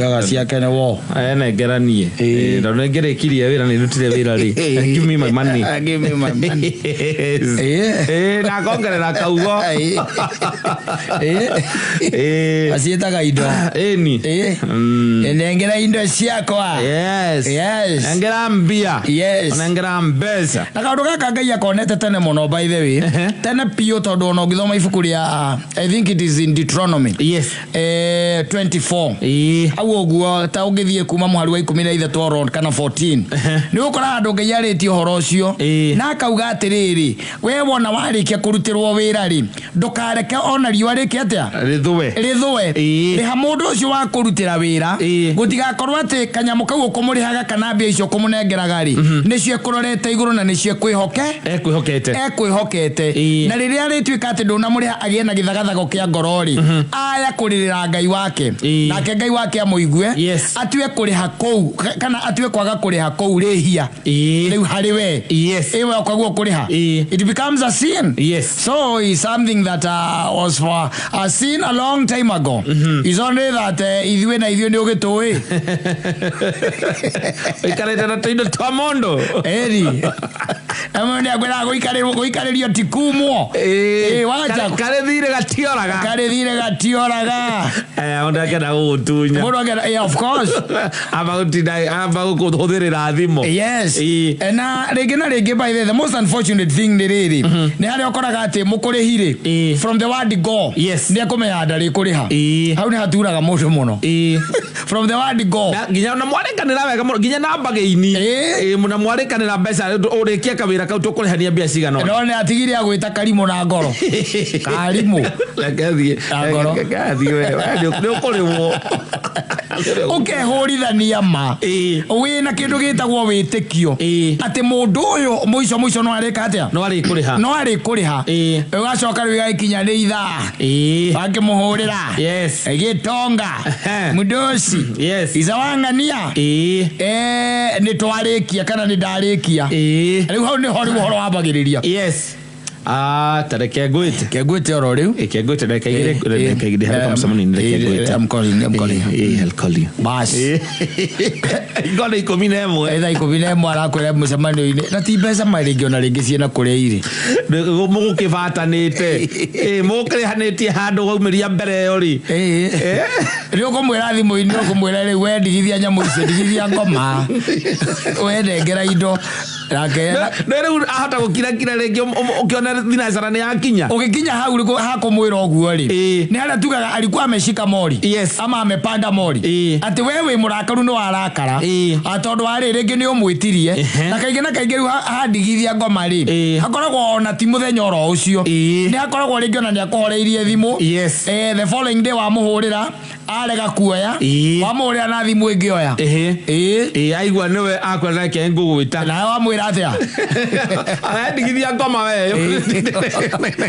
Igaga ciake nĩ wo. Nengeranie. Ĩĩ. Tondũ nĩngĩrĩkirie wĩra, nĩndutire wĩra rĩ, give me my money. Give me my money. Yes. Ĩĩ. Ĩĩ, na akongerera kaugo. Ĩĩ. Ĩĩ. Aciĩtaga indo. Ĩni. Ĩĩ. Nengera indo ciakwa. Yes. Yes. Nengera mbia. Yes. Nengera mbeca. Na kaũndũ gaka Ngai akonete tene mũno, by the way. Tene biũ, tondũ ona ũngĩthoma ibuku rĩa, I think it is in Deuteronomy 24, hau ũguo, ta ũngĩthiĩ kuma mũhari wa 13 around kana 14, nĩ ũgũkora handũ Ngai arĩtie ũhoro ũcio. Na akauga atĩrĩrĩ, we wona warĩkia kũrutĩrwo wĩra rĩ, ndũkareke ona riũa rĩke atĩa? Rĩthũe. Rĩthũe. Rĩha mũndũ ũcio wa kũrutĩra wĩra. Gũtigakorwo atĩ kanyamũ kau ũkũmũrĩhaga kana mbia icio ũkũmũnengeraga rĩ, nĩcio ekũrorete igũrũ na nĩcio ekwĩhoke. Ekwĩhokete. Ekwĩhokete. Na rĩrĩa arĩtuĩka atĩ ndũnamũrĩha, agĩe na gĩthagathago kĩa ngoro rĩ, aya kũrĩrĩra Ngai wake. Nake Ngai wake amũigue. Atue kũrĩha kũu kana atue kwaga kũrĩha kũu rĩhia rĩu harĩ we. Ĩwe ũkaguo kũrĩha. It becomes a sin. So it's something that was for a sin a long time ago. It's only that ithuĩ na ithuĩ nĩ ũgĩtũĩ. Ũikarĩte na tũindo twa mũndũ. Eri amwe nĩ akwĩraga gũikarĩrio ti kumwo. Ĩĩ, wacha. Karĩ thirĩ gatioraga. Karĩ thirĩ gatioraga. Mũndũ akenda gũgũtunya. Mũndũ akenda, yeah, of course. Amba gũtinda amba gũkũhũthĩrĩra thimũ. Yes. Na rĩngĩ na rĩngĩ, by the most unfortunate thing nĩ rĩrĩ, nĩ harĩa ũkoraga atĩ mũkũrĩhi rĩ, from the word go, nĩ ekũmenya ndarĩ kũrĩha. Hau nĩ haturaga mũndũ mũno. From the word go. Na nginya ona mwarĩkanĩra wega mũno, nginya na mbagĩini. Ĩĩ, na mwarĩkanĩra mbeca, ũrĩkie kawĩra kau tũkũrĩhania mbia cigana ũna. No nĩ atigire agwĩta karimũ na ngoro, karimũ. Reke thiĩ. Na ngoro. Reke thiĩ we. We nĩ ũkũrĩhwo. Ũkehũrithania ma wĩna kĩndũ gĩtagwo wĩtĩkio atĩ mũndũ ũyũ mũico mũico no arĩka atĩa? No arĩkũrĩha. No arĩkũrĩha. Ũgacoka rĩu igagĩkinya nĩ ithaa wakĩmũhũrĩra. Gĩtonga mũndoci. Icawang'ania. Nĩ twarĩkia kana nĩ ndarĩkia. Rĩu hau nĩho rĩu ũhoro wambagĩrĩria. Yes. Ah, ta reke ngwĩte. Ke ngwĩte oro rĩu. Reke ngwĩte ndagĩka igĩrĩ, ndagĩka igĩrĩ harĩ kamũcemanio-inĩ, reke ngwĩte. I'm calling, I'm calling. Ĩĩ, I'll call you. Bas. Ingo nĩ 11. Thaa 11 arakwĩra mũcemanio-inĩ, na ti mbeca ma rĩngĩ ona rĩngĩ ciĩna kũrĩa irĩ. Mũgũkĩbatanĩte. Ĩĩ, mũgũkĩrĩhanĩtie handũ waumĩria mbere ĩyo rĩ. Rĩ ũkũmwĩra thimũ-inĩ, ũkũmwĩra rĩu we ndigithia nyamũ icio, ndigithia ngoma, we nengera indo nake. Nĩ rĩu ahota gũkirakira rĩngĩ ũkĩona thinacara nĩ yakinya. Ũgĩkinya hau rĩ, hakũmwĩra ũguo rĩ, nĩ harĩa tugaga alikuwa ameshika mori. Ama amepanda mori. Atĩ we wĩ mũrakaru, nĩ warakara. Ah, tondũ warĩ rĩngĩ nĩ ũmwĩtirie. Na kaingĩ na kaingĩ rĩu handigithia ngoma rĩ, hakoragwo ona ti mũthenya oro ũcio. Nĩ hakoragwo rĩngĩ ona nĩ akũhoreirie thimũ. The following day wamũhũrĩra arega kuoya. Wamũhũrĩra na thimũ ĩngĩ oya. Ĩĩ, aigua nĩwe akwĩra reke ngũgwĩta. Nawe wamwĩra atĩa? Arendigithia ngoma we.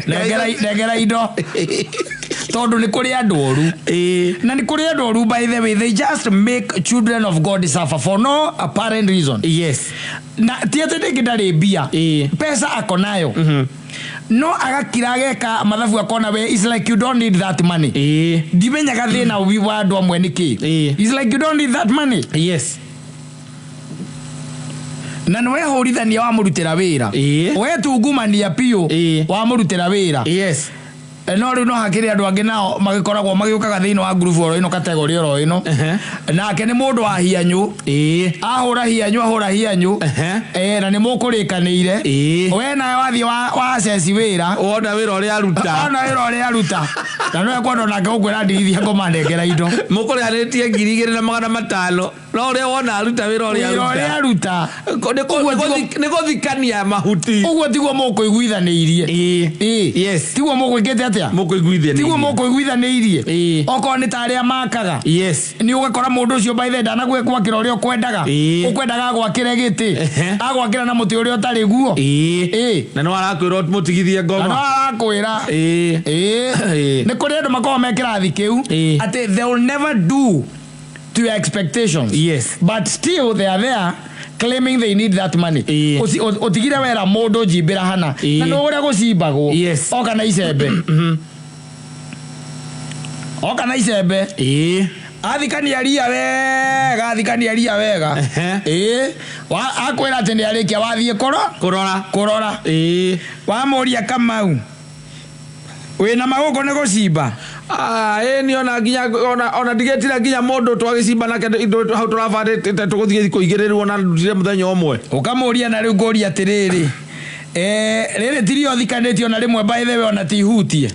Nengera, nengera indo, tondũ nĩ kũrĩ andũ oru. Na nĩ kũrĩ andũ oru, by the way, they just make children of God suffer for no apparent reason. Na ti atĩ rĩngĩ ndarĩ mbia. Pesa ako nayo, no agakira ageka mathabu akona we is like you don't need that money. Ndimenyaga thĩna wa andũ amwe nĩ kĩ. It's like you don't need that money. Na nĩ wehũrithania wamũrutĩra wĩra. Wetungumania biũ wamũrutĩra wĩra. No rĩu no hakĩrĩ andũ angĩ nao magĩkoragwo magĩũkaga thĩinĩ wa ngurubu oro ĩno, kategori oro ĩno. Nake nĩ mũndũ wa hianyũ. Ahũra hianyũ, ahũra hianyũ. Na nĩ mũkũrĩkanĩire. We nawe wathiĩ wa access wĩra. Wona wĩra ũrĩa aruta. Ona wĩra ũrĩa aruta. Na no ekwenda onake gũkwĩra ndigithia ngoma nengera indo. Mũkũrĩhanĩtie 2500, no ũrĩa wona aruta wĩra ũrĩa Wĩra ũrĩa aruta. Nĩ gũthikania mahuti. Ũguo tiguo mũkũiguithanĩirie. Tiguo mũgwĩkĩte atĩa? Mũkũiguithanĩirie. Tiguo mũkũiguithanĩirie. Okorwo nĩ ta arĩa makaga. Nĩ ũgakora mũndũ ũcio by the ndanagwakĩra ũrĩa ũkwendaga. Ũkwendaga agwakĩre gĩtĩ. Agwakĩra na mũtĩ ũrĩa ũtarĩ guo. Na no arakwĩra mũtigithie Na no ngoma. arakwĩra. Nĩ kũrĩ andũ makoragwo me kĩrathi kĩu atĩ they will never do to your expectations. But still they are there claiming they need that money. Ũtigire wera mũndũ njimbĩra hana. Na nĩ ũrĩa gũcimbagwo. Oka na icembe. Oka na icembe. Athikania ria wega, athikania ria wega. Ehe. Ĩĩ, akwĩra atĩ nĩ arĩkia, wathiĩ kũro Kũrora. Kũrora. Ĩĩ. Wamũria, "Kamau, wĩna magũkũ nĩ gũcimba?" Ah, ĩĩ, ni ona nginya ona ndigĩtire nginya mũndũ twagĩcimba nake indo hau tũrabandĩte tũgũthiĩ thikũ igĩrĩ, rĩu ona ndutire mũthenya ũmwe. Ũkamũria, na rĩu ngũria atĩrĩrĩ, rĩrĩ tirio thikanĩtie ona rĩmwe, by the way, ona tihutie?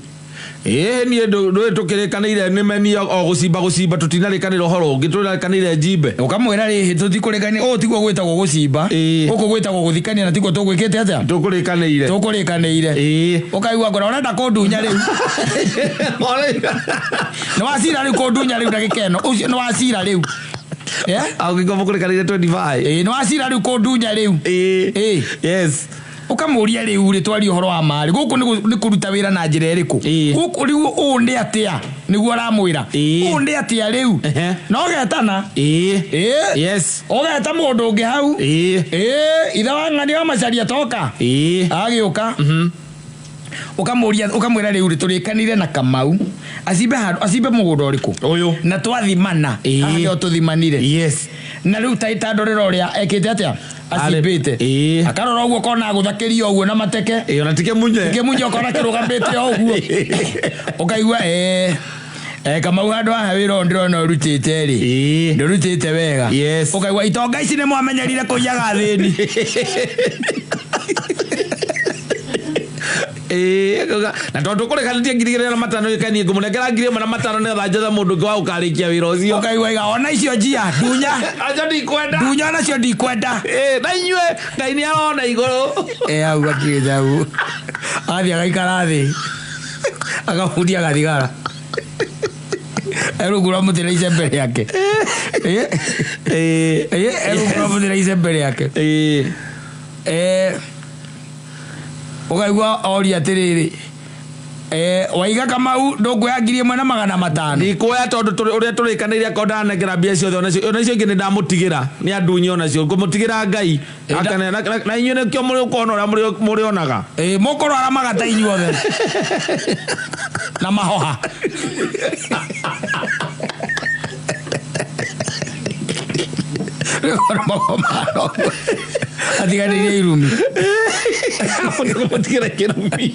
Ĩĩ, niĩ ndũĩ tũkĩrĩkanĩire nĩ meni o gũcimba gũcimba, tũtinarĩkanĩra ũhoro ũngĩ, tũrĩkanĩire njimbe. Ũkamwĩra, rĩhĩ tũtikũrĩkania, ũũ tiguo gwĩtagwo gũcimba. Ĩĩ. Gũkũ gwĩtagwo gũthikania, na tiguo tũgwĩkĩte atĩa? Tũkũrĩkanĩire. Tũkũrĩkanĩire. Ĩĩ. Ũkaigua ngora ũrenda kũndunya rĩu, nĩ wacira rĩu kũndunya rĩu ndagĩka ĩno, ũcio nĩ wacira rĩu. Eh? Angĩkorwo mũkũrĩkanĩire 25. Ĩĩ, nĩ wacira rĩu kũndunya rĩu. Ĩĩ. Ĩĩ. Yes. Ũkamũria, rĩu rĩ twarie ũhoro wa marĩ gũkũ nĩ kũruta wĩra na njĩra ĩrĩkũ? Ĩĩ. Gũkũ rĩu ũũ nĩ atĩa nĩguo aramwĩra? Ĩĩ. Ũũ nĩ atĩa rĩu? Ehe. No getana. Ĩĩ. Ĩĩ. Yes. Ũgeta mũndũ ũngĩ hau. Ĩĩ. Ĩĩ, ithe wa ng'ani wa macaria toka. Ĩĩ. Agĩũka, ũkamũria, ũkamwĩra, rĩu rĩ tũrĩkanire na Kamau acimbe handũ, acimbe mũgũnda ũrĩkũ? Ũyũ. Na twathimana. Ĩĩ. Haha nĩho tũthimanire. Yes. Na rĩu ta ndorera ũrĩa ekĩte atĩa, acimbĩte. Ĩĩ. Akarora ũguo, kona agũthakĩria ũguo na mateke. Ĩĩ, ona tike munye. Kĩmunye, ũkona kĩrũgamĩte o ũguo, ũkaigua Kamau, handũ haha wĩra ũyũ ndĩrona ũrutĩte rĩ, Ĩĩ. ndũrutĩte wega. Yes. Ũkaigua itonga ici nĩ mwamenyerire kũiyaga thĩni. Ĩĩ, na tondũ tũkũrĩkanĩtie 2500, ĩkanie ngũmũnengera 1500 nĩgetha njethe mũndũ ũngĩ wa gũkarĩkia wĩra ũcio. Ũkaigua iga ona icio njia ndunya. Acio ndikwenda. Ndunya onacio ndikwenda. Ĩĩ, na inyuĩ Ngai nĩ arona igũrũ. Hau akirĩte hau, athiĩ agaikara thĩ, akamundia gathigara erungu rwa mũtĩ na icembe rĩake. Ĩĩ. Erungu rwa mũtĩ na icembe rĩake. Ĩĩ. Ũkaigua oria atĩrĩrĩ, waiga Kamau ndũkuoya 1500? Ndikuoya tondũ ũrĩa tũrĩkanĩire, akorwo ndanengera mbia ciothe, onacio icio ingĩ nĩ ndamũtigĩra, nĩ andunye onacio, ngũmũtigĩra Ngai. Akane na inyuĩ nĩkĩo mũrĩ ũkona ũrĩa mũrĩonaga. Mũkũrwara magata inyuothe na mahoha. Rĩu atiganĩrie irumi. Mũtigĩra kĩrumi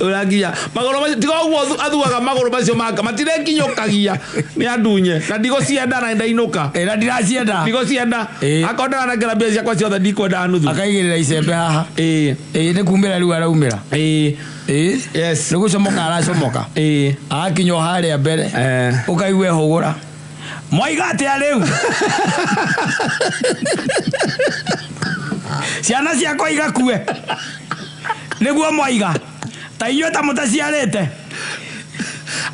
ũrakinya magũrũ macio, tiga ũguo athuaga magũrũ macio maka matirekinyũkagia, nĩ andunye na ndigũcienda na ndainũka. Na ndiracienda. Ndigũcienda. Ĩĩ. Akorwo ndaranengera mbia ciakwa ciothe, ndikwenda nuthu. Akaigĩrĩra icembe haha. Ĩĩ. Nĩ kumĩra rĩu araumĩra. Ĩĩ. Ĩĩ. Yes. Nĩ gũcomoka aracomoka. Ĩĩ. Agakinya o harĩa mbere. Eh. Ũkaigua ehũgũra, mwaiga atĩa rĩu, ciana ciakwa igakue nĩguo mwaiga ta inyuĩ ta mũtaciarĩte?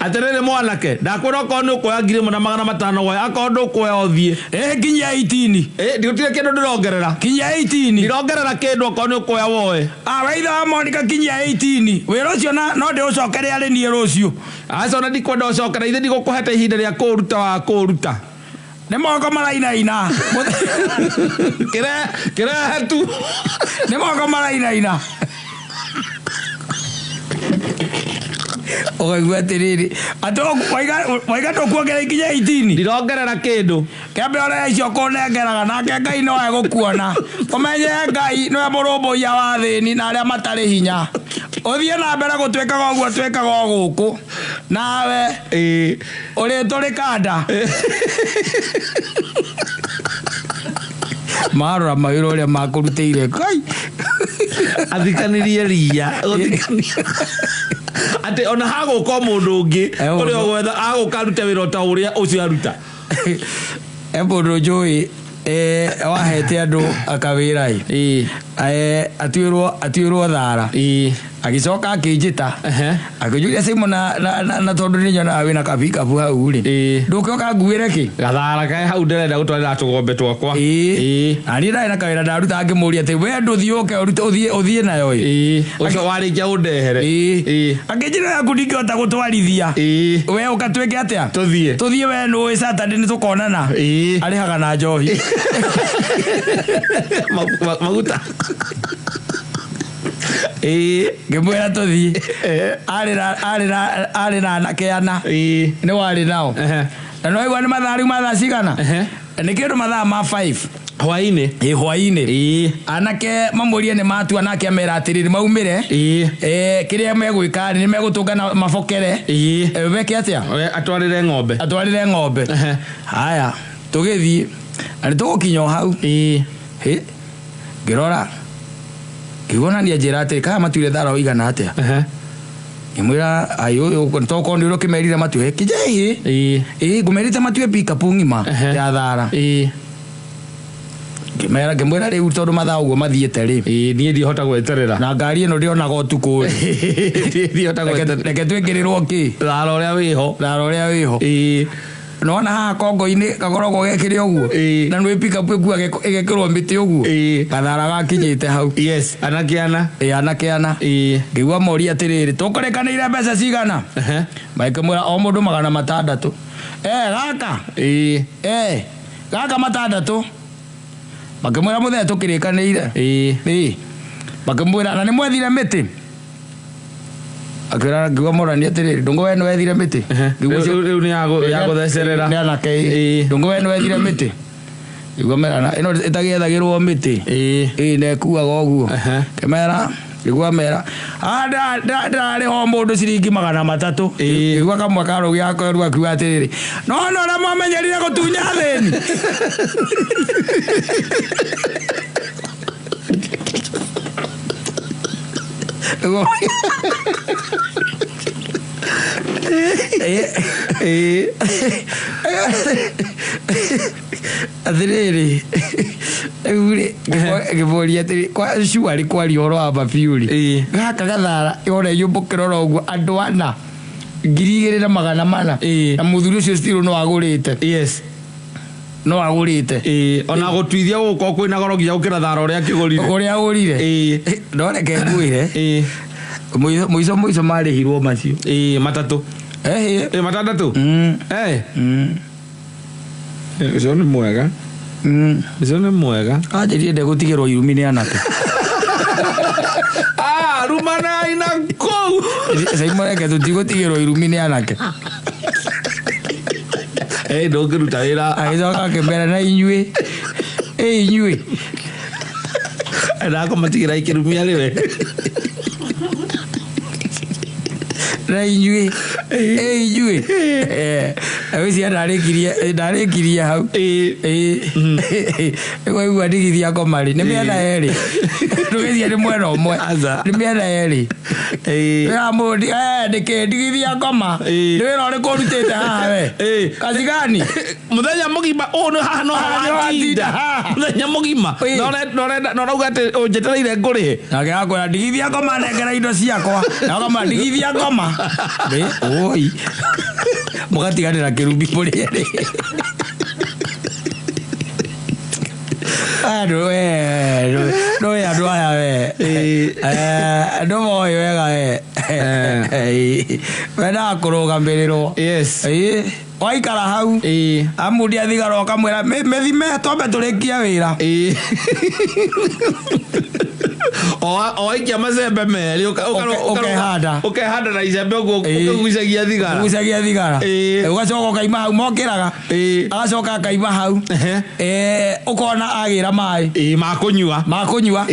Atĩrĩrĩ mwanake, ndakwĩra okorwo nĩ ũkuoya 1500 woe, akorwo ndũkuoya ũthiĩ. Kinyia 18. Ĩ, ndigũtirĩ kĩndũ ndĩrongerera. Kinyia 18. Ndirongerera kĩndũ, okorwo nĩ ũkuoya woe. Ah, we ithe wa Monica, kinyia 18, wĩra ũcio na no ndĩũcokere arĩ niĩ rũciũ. Aca, ona ndikwenda ũcokera, ithe ndigũkũhete ihinda rĩa kũũruta wa kũũruta. Nĩ moko marainaina. Kĩrehe tu. Nĩ moko marainaina, ũkaigua atĩrĩrĩ, atĩ waiga ndũkuongerera ikinya 18? Ndirongerera kĩndũ. Kĩambe ũrĩa icio kũnengeraga, nake Ngai no egũkuona. Ũmenye Ngai nĩwe mũrũmbũiya wa thĩni na arĩa matarĩ hinya. Ũthiĩ na mbere gũtwĩkaga ũguo twĩkaga o gũkũ nawe. Ĩĩ. Ũrĩtũrĩka nda marora mawĩra ũrĩa makũrutĩire Ngai. Athikanirie ria gũthikania atĩ ona hagũka o mũndũ ũngĩ ũrĩa ũgwetha agũka arute wĩra o ta ũrĩa ũcio aruta. E mũndũ njũĩ wahete andũ akawĩra ĩ. Ĩĩ. Atuĩrwo thara. Ĩĩ. Agĩcoka akĩnjĩta. Ehe. Akĩnjũria, "Simon, na tondũ nĩ nyonaga wĩna kabikabu hau rĩ, Ĩĩ. ndũkĩoka nguĩre kĩ?" Gathara kae hau ndĩrenda gũtwarĩra tũgombe twakwa. Ĩĩ. Ĩĩ. Na niĩ ndarĩ na kawĩra ndarutaga, ngĩmũria atĩ, "We ndũthiĩ ũke ũrute ũthiĩ nayo ĩ?" Ĩĩ, ũcio warĩkia ũndehere. Ĩĩ. Ĩĩ. Akĩnjĩra, "Yaku ndingĩhota gũtwarithia." Ĩĩ. "We ũka twĩke atĩa?" Tũthiĩ. "Tũthiĩ, we nũĩ Saturday nĩ tũkonana." Ĩĩ. Arĩhaga na njohi. Maguta. Ĩĩ. Ngĩmwĩra tũthiĩ. Arĩ na anake ana. Ĩĩ. Nĩ warĩ nao. Ehe. Na no igua nĩ mathaa rĩu mathaa cigana? Nĩ kĩndũ mathaa ma 5 Hwainĩ. Ĩ, hwainĩ. Anake mamũrie nĩ matua, nake amera atĩrĩrĩ, maumĩre. Kĩrĩa megwĩka rĩ, nĩ megũtũngana mabokere. Meke atĩa? We atwarĩre ng'ombe. Atwarĩre ng'ombe. Haya, tũgĩthiĩ na nĩ tũgũkinya o hau. Hĩ, ngĩrora, ngĩigua nani anjĩra atĩrĩ, kaya matuire thara ũigana atĩa? Ngĩmwĩra, ai, ũyũ tokorwo nĩ ũrĩa ũkĩmerire matue kĩnja. Ĩhĩ. Ĩĩ, ngũmerĩte matue pickup ng'ima ya thara. Ngĩmera, ngĩmwĩra, rĩu tondũ mathaa ũguo mathiĩte rĩ, Niĩ ndihota gweterera. Na ngari ĩno ndĩonaga ũtukũ rĩ, Niĩ ndihota gweterera. Reke twĩkĩrĩrwo kĩ? Thara ũrĩa wĩho. Thara ũrĩa wĩho. Nona haha kongo-inĩ gakoragwo gekĩre ũguo. Na nĩ pickup ĩkuaga ĩgekĩrwo mĩtĩ ũguo. Gathara gakinyĩte hau. Yes, anake ana. Ĩ, anake ana. Ngĩigua moria atĩrĩrĩ, tũkũrĩkanĩire mbeca cigana? Makĩmwĩra o mũndũ 600. Gaka. Gaka 600. Makĩmwĩra, mũthee, tũkĩrĩkanĩire. Ĩ, makĩmwĩra, na nĩ mwethire mĩtĩ? Akĩra, ngiuga morania atĩrĩrĩ, ndũngũ we nĩ wethire mĩtĩ? Ngĩigua Rĩu nĩ ya gũthecerera. Nĩ anake ĩ. Ndũngũ we nĩ wethire mĩtĩ? Ngĩigua merana, ĩno ĩtagĩethagĩrwo mĩtĩ. Ĩ, na ĩkuaga ũguo. Kĩmera ngĩigua mera, "Ah, ndĩrarĩha o mũndũ ciringi 300." Ngĩigua kamwe karũgia keru akiuga atĩrĩrĩ, no na ũrĩa mwamenyerire gũtunya athĩni. Atĩrĩrĩ, rĩu rĩ, ngĩmũria atĩrĩ, kwa cuarĩ kwaria ũhoro wa mabiũ rĩ, gaka gathara yona yũmbũkĩrora ũguo andũ ana 2400. Na mũthuri ũcio still no agũrĩte. No agũrĩte. Ĩĩ, ona gũtuithia gũgũkorwo kwĩna goro nginya gũkĩra thara ũrĩa akĩgũrire. Ũrĩa agũrire. No reke ngwĩre, mũico mũico mũico marĩhirwo macio. Ĩĩ, matatũ. Ĩhĩ. Ĩĩ, matandatũ. Ũcio nĩ mwega. Ũcio nĩ mwega. Anjĩrire ndegũtigĩrwo irumi nĩ anake. Ah, rumanai na kũu. Caimoreke, tũtigũtigĩrwo irumi nĩ anake. Ndũngĩruta wĩra. Agĩcoka akĩmera, na inyuĩ, ĩ inyuĩ. Ndakũmatigĩra ikĩrumia rĩwe. Na inyuĩ, ĩ inyuĩ. Ngwĩciria ndarĩkirie hau. Ĩ, nĩkwaigua ndigithia ngoma rĩ, nĩ mĩena yerĩ, ndũgĩcie nĩ mwena ũmwe. Aca. Nĩ mĩena yerĩ. Wĩra mũndi nĩkĩ ndigithia ngoma? Nĩ wĩra ũrĩkũ ũrutĩte haha we? Kazi gani? Mũthenya mũgima ũũ nĩ haha no Haha nĩ watinda. watinda haha. Mũthenya mũgima. Na ũrauga atĩ ũnjetereire ngũrĩhe. Nake akwĩra, ndigithia ngoma, nengera indo ciakwa, na ũkamwĩra, ndigithia ngoma. Ĩ, oi, mũgatiganĩra kĩrumbi mũrĩ erĩ. Andũ we, ndũĩ andũ aya we. Andũ moĩ wega we. Wendaga kũrũgamĩrĩrwo. Ĩ, waikara hau, amundia thigara, ũkamwĩra, "Mĩthime twambe tũrĩkie wĩra." O waikia macembe merĩ Ũkehanda. Ũkehanda na icembe ũguo ũkĩgucagia thigara. Ũgucagia thigara. Ũgacoka ũkaima hau mokĩraga. Agacoka akaima hau. Ũkona agĩra maĩ. Ĩĩ, makũnyua. Makũnyua.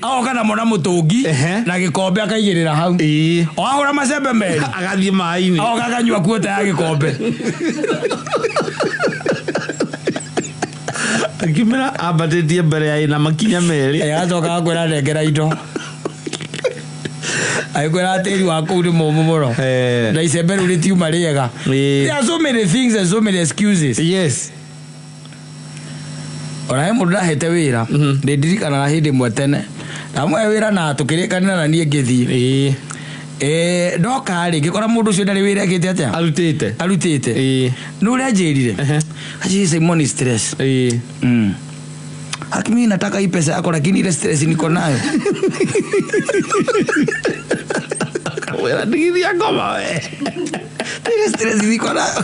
Agoka namo na mũtũngi na gĩkombe, akaigĩrĩra hau. O ahũra macembe merĩ, agathiĩ maĩ-inĩ. Agoka akanyua kuota ya gĩkombe. Akimĩra ambatĩtie mbere ya ĩna makinya merĩ. Agacoka agakwĩra, nengera indo, agĩkwĩra tĩri wa kũu nĩ mũmũ mũno na icembe rĩu rĩtiuma rĩega. There are so many things and so many excuses. Ona he mũndũ ndahete wĩra, ndĩ ndirikanaga hĩndĩ ĩmwe tene ndamũhe wĩra na tũkĩrĩkanĩra na niĩ ngĩthiĩ. Ndoka rĩ, ngĩkora mũndũ ũcio ndarĩ wĩra ekĩte atĩa? Arutĩte. Arutĩte. Nĩ ũrĩa anjĩrire, anjĩrire, "Simon, stress. Haki mimi nataka hii pesa yako, lakini ile stress niko nayo." Wĩra, ndigithia ngoma we. Ile stress niko nayo.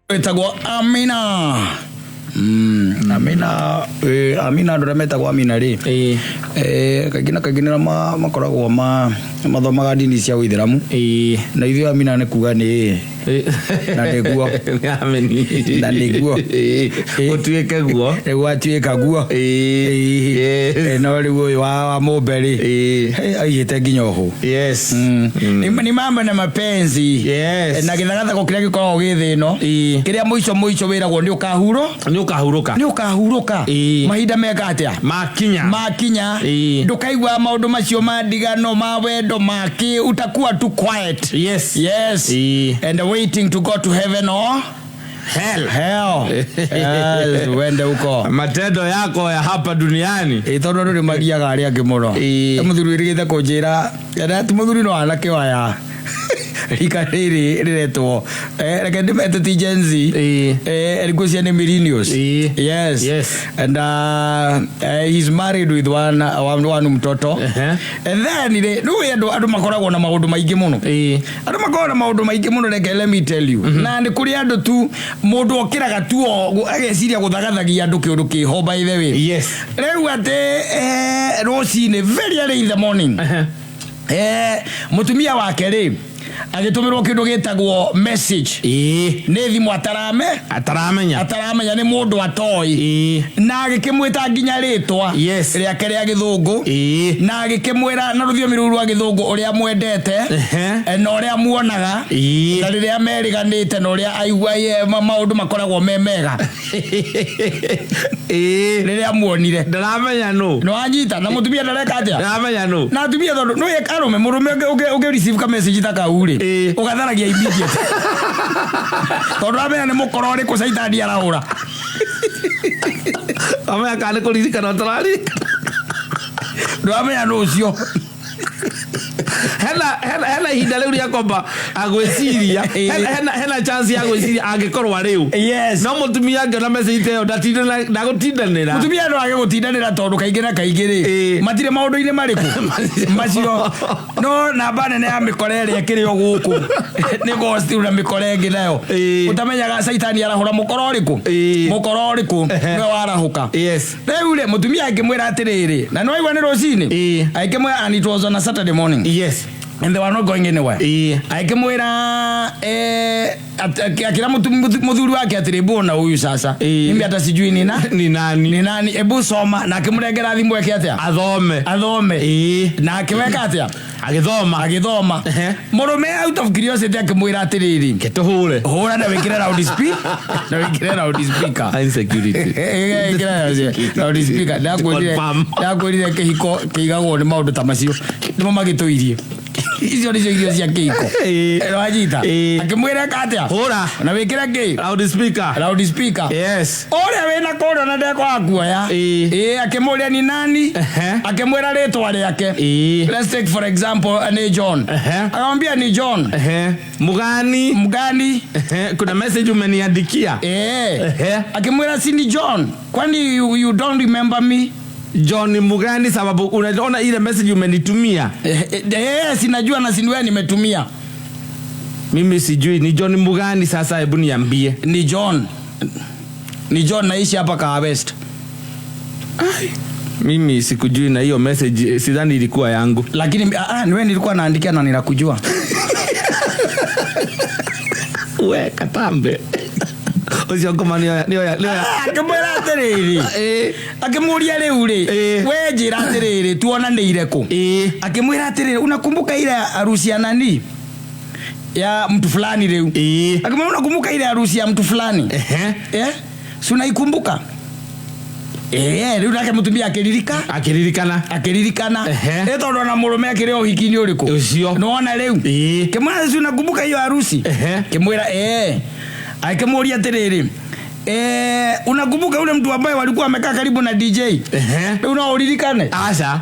Ĩtagwo Amina. Amina, Amina, andũ arĩa metagwo Amina rĩ, kaingĩ na kaingĩ nĩ makoragwo mathomaga ndini cia ũithĩramu. Na ithuĩ Amina nĩ kuga nĩ na nĩguo. Nĩ ameni. Na nĩguo. Gũtuĩke guo. Gwatuĩka guo. Yes. No rĩu ũyũ wa mũmbe rĩ, aigĩte nginya ũhũ. Ni mambo na mapenzi. Na gĩthagathako kĩrĩa gĩkoragwo gĩ thĩ ĩno, kĩrĩa mũico mũico wĩragwo nĩ ũkahuro Nĩ ũkahurũka. Nĩ ũkahurũka. Mahinda meka atĩa? Makinya. Makinya. Ndũkaigua maũndũ macio ma ndigano, ma wendo, ma kĩ, utakuwa tu quiet. Yes. And waiting to go to heaven or hell. Hell. Yes, uende huko. Matendo yako ya hapa duniani. Ĩ, tondũ andũ nĩ magiaga arĩa angĩ mũno. Mũthuri wĩrĩgĩte kũnjĩra ati mũthuri no anake waya rika rĩrĩ rĩretwo, reke ndĩmete ti Gen Z. Ngwĩciria nĩ millennials. Yes. And he's married with one mtoto. And then rĩ, rĩu andũ makoragwo na maũndũ maingĩ mũno. Andũ makoragwo na maũndũ maingĩ mũno, reke let me tell you. Na nĩ kũrĩ andũ tu mũndũ okĩraga tu o ageciria gũthagathagia andũ kĩũndũ kĩho, by the way. Rĩu atĩ rũcinĩ, very early in the morning, mũtumia wake rĩ agĩtũmĩrwo kĩndũ gĩtagwo message nĩ thimũ atarame Ataramenya. Ataramenya nĩ mũndũ atoĩ. Na agĩkĩmwĩta nginya rĩtwa rĩake rĩa gĩthũngũ. Na agĩkĩmwĩra na rũthiomi rũu rwa gĩthũngũ ũrĩa mwendete, na ũrĩa muonaga, na rĩrĩa merĩganĩte, na ũrĩa aigua ye maũndũ makoragwo me mega rĩrĩa muonire. Ndaramenya nũ. Nĩ wanyita? Na mũtumia ndareka atĩa? Ndaramenya nũ. Na atumia, tondũ nĩ arũme, mũrũme ũngĩ receive ka message ta kau rĩ, ũgatharagia immediate, tondũ amenya nĩ mũkoro ũrĩkũ caitani arahũra. Amenya kana nĩ kũririkana ũtararirikana. Ndũramenya nũ ũcio. Hena ihinda rĩu rĩa kwamba agwĩciria. Hena chance ya gwĩciria angĩkorwo rĩu. No mũtumia angĩona message ta ĩyo ndagũtindanĩra. Mũtumia no age gũtindanĩra, tondũ kaingĩ na kaingĩ rĩ, matirĩ maũndũ-inĩ marĩkũ macio. No namba nene ya mĩkora ĩrĩa ĩkĩrĩ o gũkũ nĩ ghost, na mĩkora ĩngĩ nayo ũtamenyaga caitani arahũra mũkora ũrĩkũ. Mũkora ũrĩkũ nĩwe warahũka. Rĩu rĩ, mũtumia akĩmwĩra atĩrĩrĩ, na nĩwaigua nĩ rũcinĩ, akĩmwĩra, and it was on a Saturday morning, and they were not going anywhere. Akĩmwĩra, akĩra mũthuri wake atĩrĩ, mbona huyu sasa, mimi hata sijui nina Ni nani? Ni nani, ebu soma. Na akĩmũnengera thimũ eke atĩa? Athome. Athome. Na akĩweka atĩa? Agĩthoma. Agĩthoma. Mũrũme out of curiosity akĩmwĩra atĩrĩrĩ, Tũhũre. Hũra na wĩkĩre loud speaker, na wĩkĩre loud speaker. Insecurity. Ĩkĩra loud speaker. Ndakwĩrire. Confirm. Ndakwĩrire kĩhiko kĩigagwo nĩ maũndũ ta macio, nĩmo magĩtũirie. Icio nĩcio irio cia kĩhiko. Wanyita? Akĩmwĩra eka atĩa? Hũra. Na wĩkĩre kĩ? Loud speaker. Loud speaker. Ũrĩa wĩna kũrĩa na ndekwaga kuoya. Akĩmũria ni nani. Akĩmwĩra rĩtwa rĩake. Let's take for example, nĩ John. Akamwambia ni John. Mugani. Mgani. Kuna message umeniandikia. Akimwĩra, si ni John, kwani you don't remember me? John Mugani, sababu unaona ile message umenitumia. Sinajua na si wewe nimetumia. Mimi sijui ni John Mugani sasa, hebu niambie. Ni John, ni John, naishi hapa Kahawa West. Mimi sikujui, na hiyo message sidhani ilikuwa yangu. Lakini ni wewe nilikuwa naandikia na ninakujua. We katambe. Ucio ngoma nĩoya. Akĩmwĩra atĩrĩrĩ, akĩmũria, rĩu rĩ, we njĩra atĩrĩrĩ, tuonanĩire kũ? Akĩmwĩra atĩrĩrĩ, unakumbuka ile harusi ya nani, ya mtu fulani rĩu? Akimwambia, unakumbuka ile harusi ya mtu fulani? Si unaikumbuka? Rĩu nake mũtumia akĩririka. Akĩririkana. Akĩririkana. Ĩ, tondũ ona mũrũme akĩrĩ o ũhiki-inĩ ũrĩkũ? Ũcio. Nĩwona rĩu? Kĩmwĩra, si unakumbuka hiyo harusi? Kĩmwĩra akĩmũria atĩrĩrĩ, unakumbuka ule mtu ambaye walikuwa amekaa karibu na DJ? Rĩu no uririkane? Aca.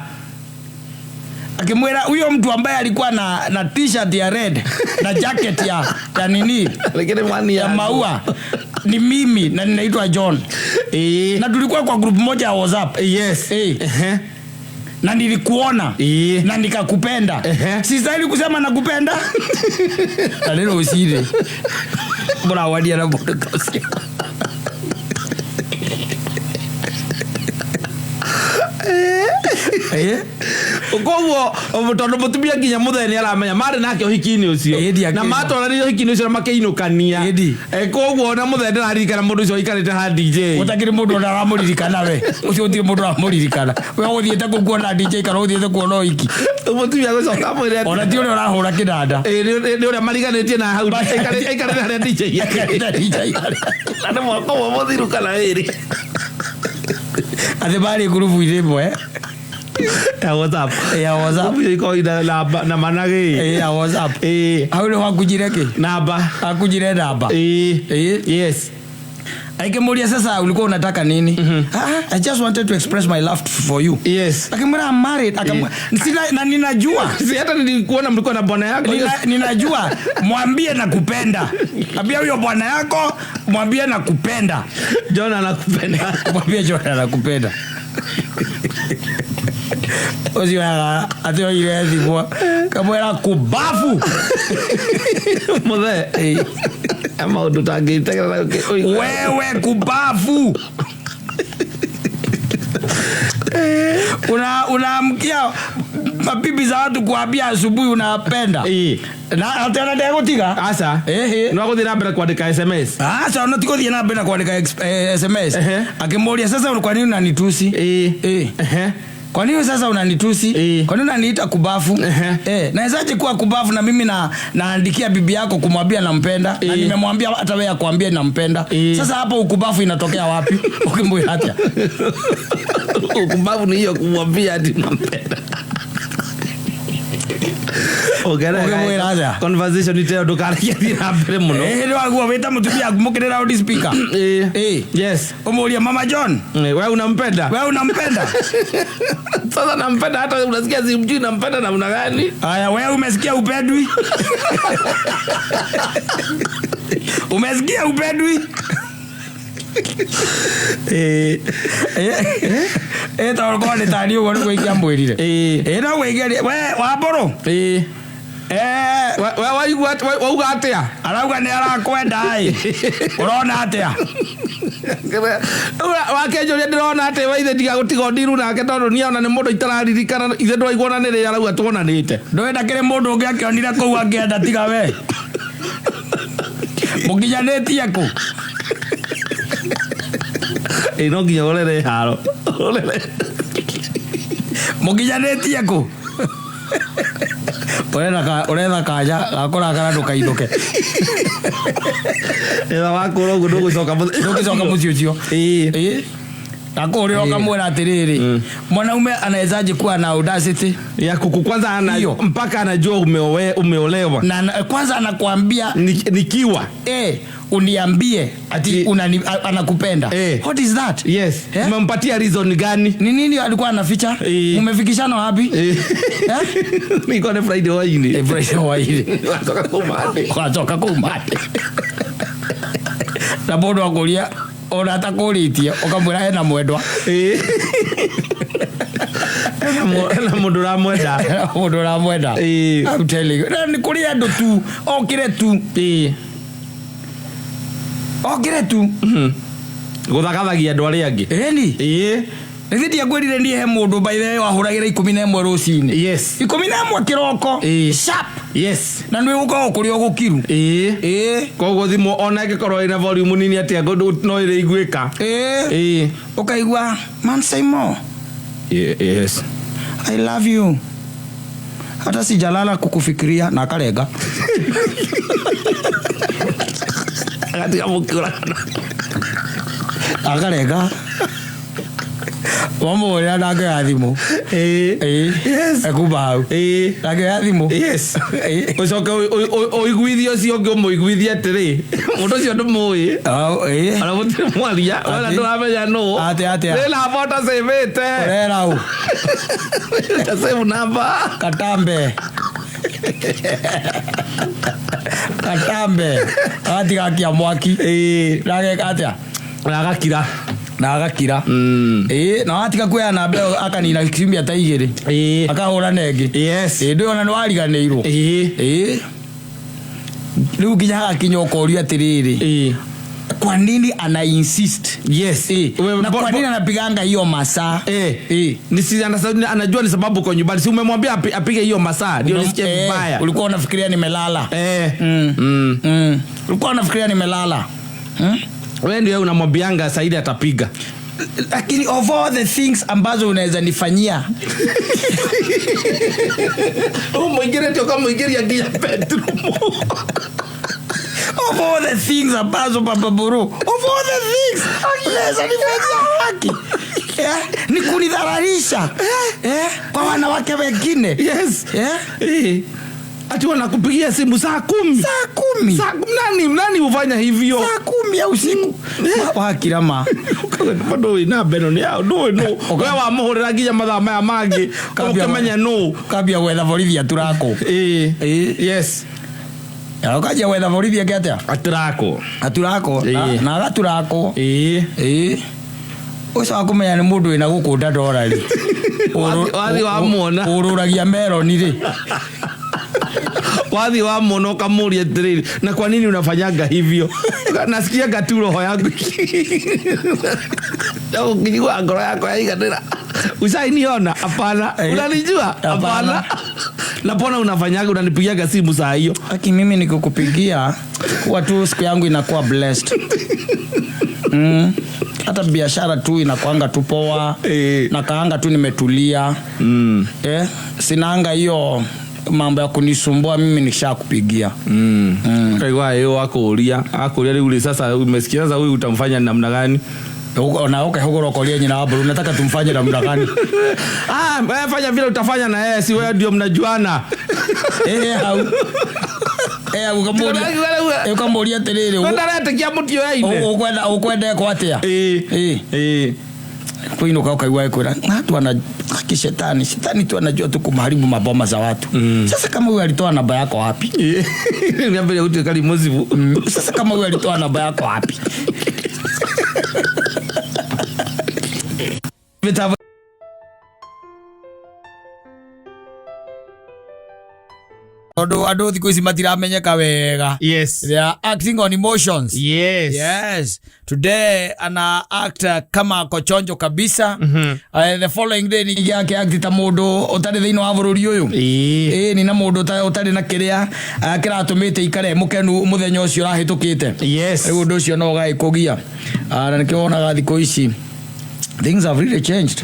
Akimwĩra huyo mtu ambaye alikuwa na t-shirt ya red na jacket ya nini, Lakini mwani ya maua, ni mimi na ninaitwa John, na tulikuwa kwa group moja ya WhatsApp. Na nilikuona na nikakupenda. Sistahili kusema nakupenda? Na rĩu rũcinĩ mũrawaria na mũndũ ta ũcio. Koguo tondũ mũtumia nginya mũthee nĩ aramenya marĩ nake ũhiki-inĩ ũcio Ĩĩ, ndiakĩra. na matwaranire ũhiki-inĩ ũcio na makĩinũkania. Ĩĩ. Koguo ona mũthee ndĩraririkana mũndũ ũcio waikarĩte ha DJ. Ũtakĩrĩ mũndũ ona aramũririkana we. Ũcio gũtirĩ mũndũ aramũririkana. We ũgũthiĩte kũu kuona DJ kana ũgũthiĩte kuona ũhiki. Mũtumia gũcoka amwĩre atĩ- Ona ti ũrĩa ũrahũra kĩnanda. Ĩĩ, nĩ ũrĩa mariganĩtie na hau aikarĩte harĩa DJ. Aikarĩte DJ harĩa. Na nĩ mwaka ũmwe mũthiru kana ĩrĩ. Atĩ marĩ ngurubu-inĩ ĩmwe. Ya WhatsApp. Ya WhatsApp. Ngurubu ikoragwo ina na managĩ. Ĩĩ, ya WhatsApp. Ĩĩ. Hau nĩho akunjire kĩ? Namba. Akunjire namba. Ĩĩ. Ĩĩ. Yes. Akimũria sasa ulikuwa unataka nini? Ah, I just wanted to express my love for you. Yes. Akimwambia I'm married. Sina na ninajua. Si hata nilikuona mlikuwa na bwana yako. Ninajua mwambie nakupenda. Ambia huyo bwana yako mwambie nakupenda. John anakupenda. Mwambie John anakupenda. Ũcio atĩ oire thimũ kamwĩra kubafu. Mũthee. Maũndũ tangĩtegerera. Wewe kubafu. Unaamkia mabibi za watu kuambia asubuhi unapenda. Ĩĩ. Na atĩ ona ndegũtiga. Aca. Ĩhĩ. No gũthiĩ na mbere kwandĩka SMS. Aca no ti gũthiĩ na mbere na kwandĩka SMS. Ehe. Akĩmũria sasa kwa nini unanitusi? Ĩĩ. Eh. Ehe. Kwa nini sasa unanitusi? Eh. Kwa nini unaniita kubafu? Ehe. Nawezaje kuwa kubafu na mimi naandikia bibi yako kumwambia nampenda na nimemwambia hata wewe akwambie nampenda. Sasa hapo ukubafu inatokea wapi? Ukimwambia hata. Ukubafu ni hiyo kumwambia ati nampenda. Ũkĩmwĩra atĩa? Conversation iteyo ndũkareke thiĩ na mbere mũno. Nĩ waguo wĩta mũtumia mũkĩrĩ loud speaker. Yes. Ũmũrie Mama John, Wewe unampenda? wewe unampenda? Sasa nampenda hata unasikia simjui nampenda namna gani? Aya, wewe umesikia upendwi? Umesikia upendwi? Tondũ korwo nĩ tani ũguo nĩguo ingĩamwĩrire. No gwĩkĩria we Wambũrũ. We waigua wauga atĩa? Arauga nĩ arakwenda ĩ. Ũrona atĩa? Wakenjũria ndĩrona atĩ we ithe ndigagũtiga ndiru nake tondũ niĩ ona nĩ mũndũ itararirikana ithe ndwaigua ona nĩ rĩ arauga tuonanĩte. Ndũĩ ndakĩrĩ mũndũ ũngĩ akĩonire kũu angĩenda tiga we. Mũkinyanĩtie kũ? Ĩ no nginya ũrere haro. Ũrere. Mũkinyanĩtie kũ? Ũretha kanya gakũrakara ndũkainũke. Etha wakũra ũguo ndũgũcoka mũciĩ. Ndũngĩcoka mũciĩ ũcio. Ĩĩ. Gakũhũrĩra ũkamwĩra atĩrĩrĩ, mwanaume anawezaje kuwa na audacity ya kuku kwanza ana, Hiyo. mpaka anajua umeolewa. Na kwanza anakuambia Nikiwa. Uniambie ati anakupenda. What is that? Yes. Umempatia reason gani? Ni nini alikuwa anaficha? Umefikishana wapi? Niko na Friday waini. Friday waini. Watoka kumate. Watoka kumate. Na mũndũ akũria ona atakũrĩtie ũkamwĩra hena mwendwa. Hena mũndũ ũramwenda. Hena mũndũ ũramwenda. I'm telling you. Na nĩ kũrĩ andũ tu okire tu. Okire tu. Gũthagathagia andũ arĩa angĩ. Ĩni. Nĩ ndiakwĩrire niĩ he mũndũ by the way wahũragĩra 11 rũcinĩ. Yes. 11 kĩroko. Sharp. Yes. Na nĩ gũkoragwo kũrĩ o gũkiru. Koguo thimũ ona ĩngĩkorwo ĩna volume nini atĩa no ĩrĩiguĩka. Ũkaigua, man say more. Yes. I love you. Hata sijalala kukufikiria na akarenga. Agatiga mũkĩũragana. Akarenga. Wamũhũrĩra na ngĩoya thimũ. Yes. Ekuma hau. Na ngĩoya thimũ. Yes. Ũcoke ũiguithie ũcio ũngĩ ũmũiguithie atĩrĩ, mũndũ ũcio ndũmũĩ. Ona mũtirĩ mwaria, ona ndũramenya nũ. Atĩ, atĩa? Nĩ namba ũtacĩvĩte. Ũrera ũ? Ũtacĩvu namba. Katambe. Katambe. Agatiga akia mwaki. Na ageka atĩa? Na agakira. Na agakira. Na watiga kuoya namba ĩyo akanina kiumia ta igĩrĩ. Akahũra na ĩngĩ. Yes. Ndũĩ ona nĩwariganĩirwo. Rĩu nginya hagakinya ũkorio atĩrĩrĩ. Kwa nini ana insist? Yes. Na kwa nini anapiganga hiyo masaa? Ni si- anajua ni sababu uko nyumbani. Si umemwambia apige hiyo masaa ndio nisikie vibaya. Ulikuwa unafikiria nimelala. Ulikuwa unafikiria nimelala. Wewe ndio unamwambianga Saidi atapiga. Lakini of all the things ambazo unaweza nifanyia, Umuingire ukamuingiria nginya bedroom. Of all the things ambazo, Papa Buru, of all the things unaweza nifanyia, haki, ni kunidhararisha kwa wanawake wengine. Ati wanakupigia simu saa 10. Saa 10. Saa 10, nani hufanya hivyo? Saa 10 ya usiku. Wakirama. Bado wĩna mbeno nĩ yao ndũĩ nũ we wamũhũrĩra nginya mathaa maya mangĩ ũkĩmenya nũ. Kambia gwetha borithi aturako. Yes. Ukanjia gwetha borithi eke atia? Atirako. Aturako. Na agaturako. Ũcio wa kũmenya nĩ mũndũ wĩna gũkũ ndandora rĩ. Wathi wamuona. Ũrũragia meroni rĩ. Wathi wamuona ukamuria atiriri, na kwa nini unafanyaga hivyo? Nasikiaga tu roho yangu ukijua ngoro yako yaiganĩra. Ushainiona? Hapana. Unanijua? Hapana. Hapana. Na mbona unafanyaga, unanipigiaga simu saa hiyo? Aki mimi nikikupigia huwa tu siku yangu inakuwa blessed. Hata biashara tu inakuanga tu poa. Na kaanga tu nimetulia. Sinanga hiyo mambo ya kunisumbua mimi nishakupigia. Kaigua hiyo akũria akũria rĩu rĩ, sasa umesikia, sasa huyu utamfanya namna gani? Na ukahũgũra ũkoria nyina wa mbũrũ, nataka tumfanye namna gani? Ah, wewe fanya vile utafanya na yeye, si wewe ndio mnajuana. Hau ukamũria ukamũria atĩrĩrĩ, Ndaretĩkia mũtioyaine. Ũkwenda ekwo atĩa? Kuinuka ukaigua kwira watu ana kishetani, shetani tu anajua tu kumharibu maboma za watu. Sasa kama huyu alitoa namba yako wapi? Niambie utuĩka rimuzibu. Sasa kama huyu alitoa namba yako wapi? Vitabu tondu andu thiku ici matiramenyeka wega. They are acting on emotions. Yes. Today ana act kama ako chonjo kabisa. The following day ningĩ ake act ta mũndũ ũtarĩ thĩinĩ wa bũrũri ũyũ. Ĩĩ ni na mũndũ ũtarĩ na kĩrĩa kĩratũmĩte ikare mũkenu mũthenya ũcio ũrahĩtũkĩte. Rĩu ũndũ ũcio no ũgagĩkũgia. Na nĩkĩo wonaga thikũ ici things have really changed.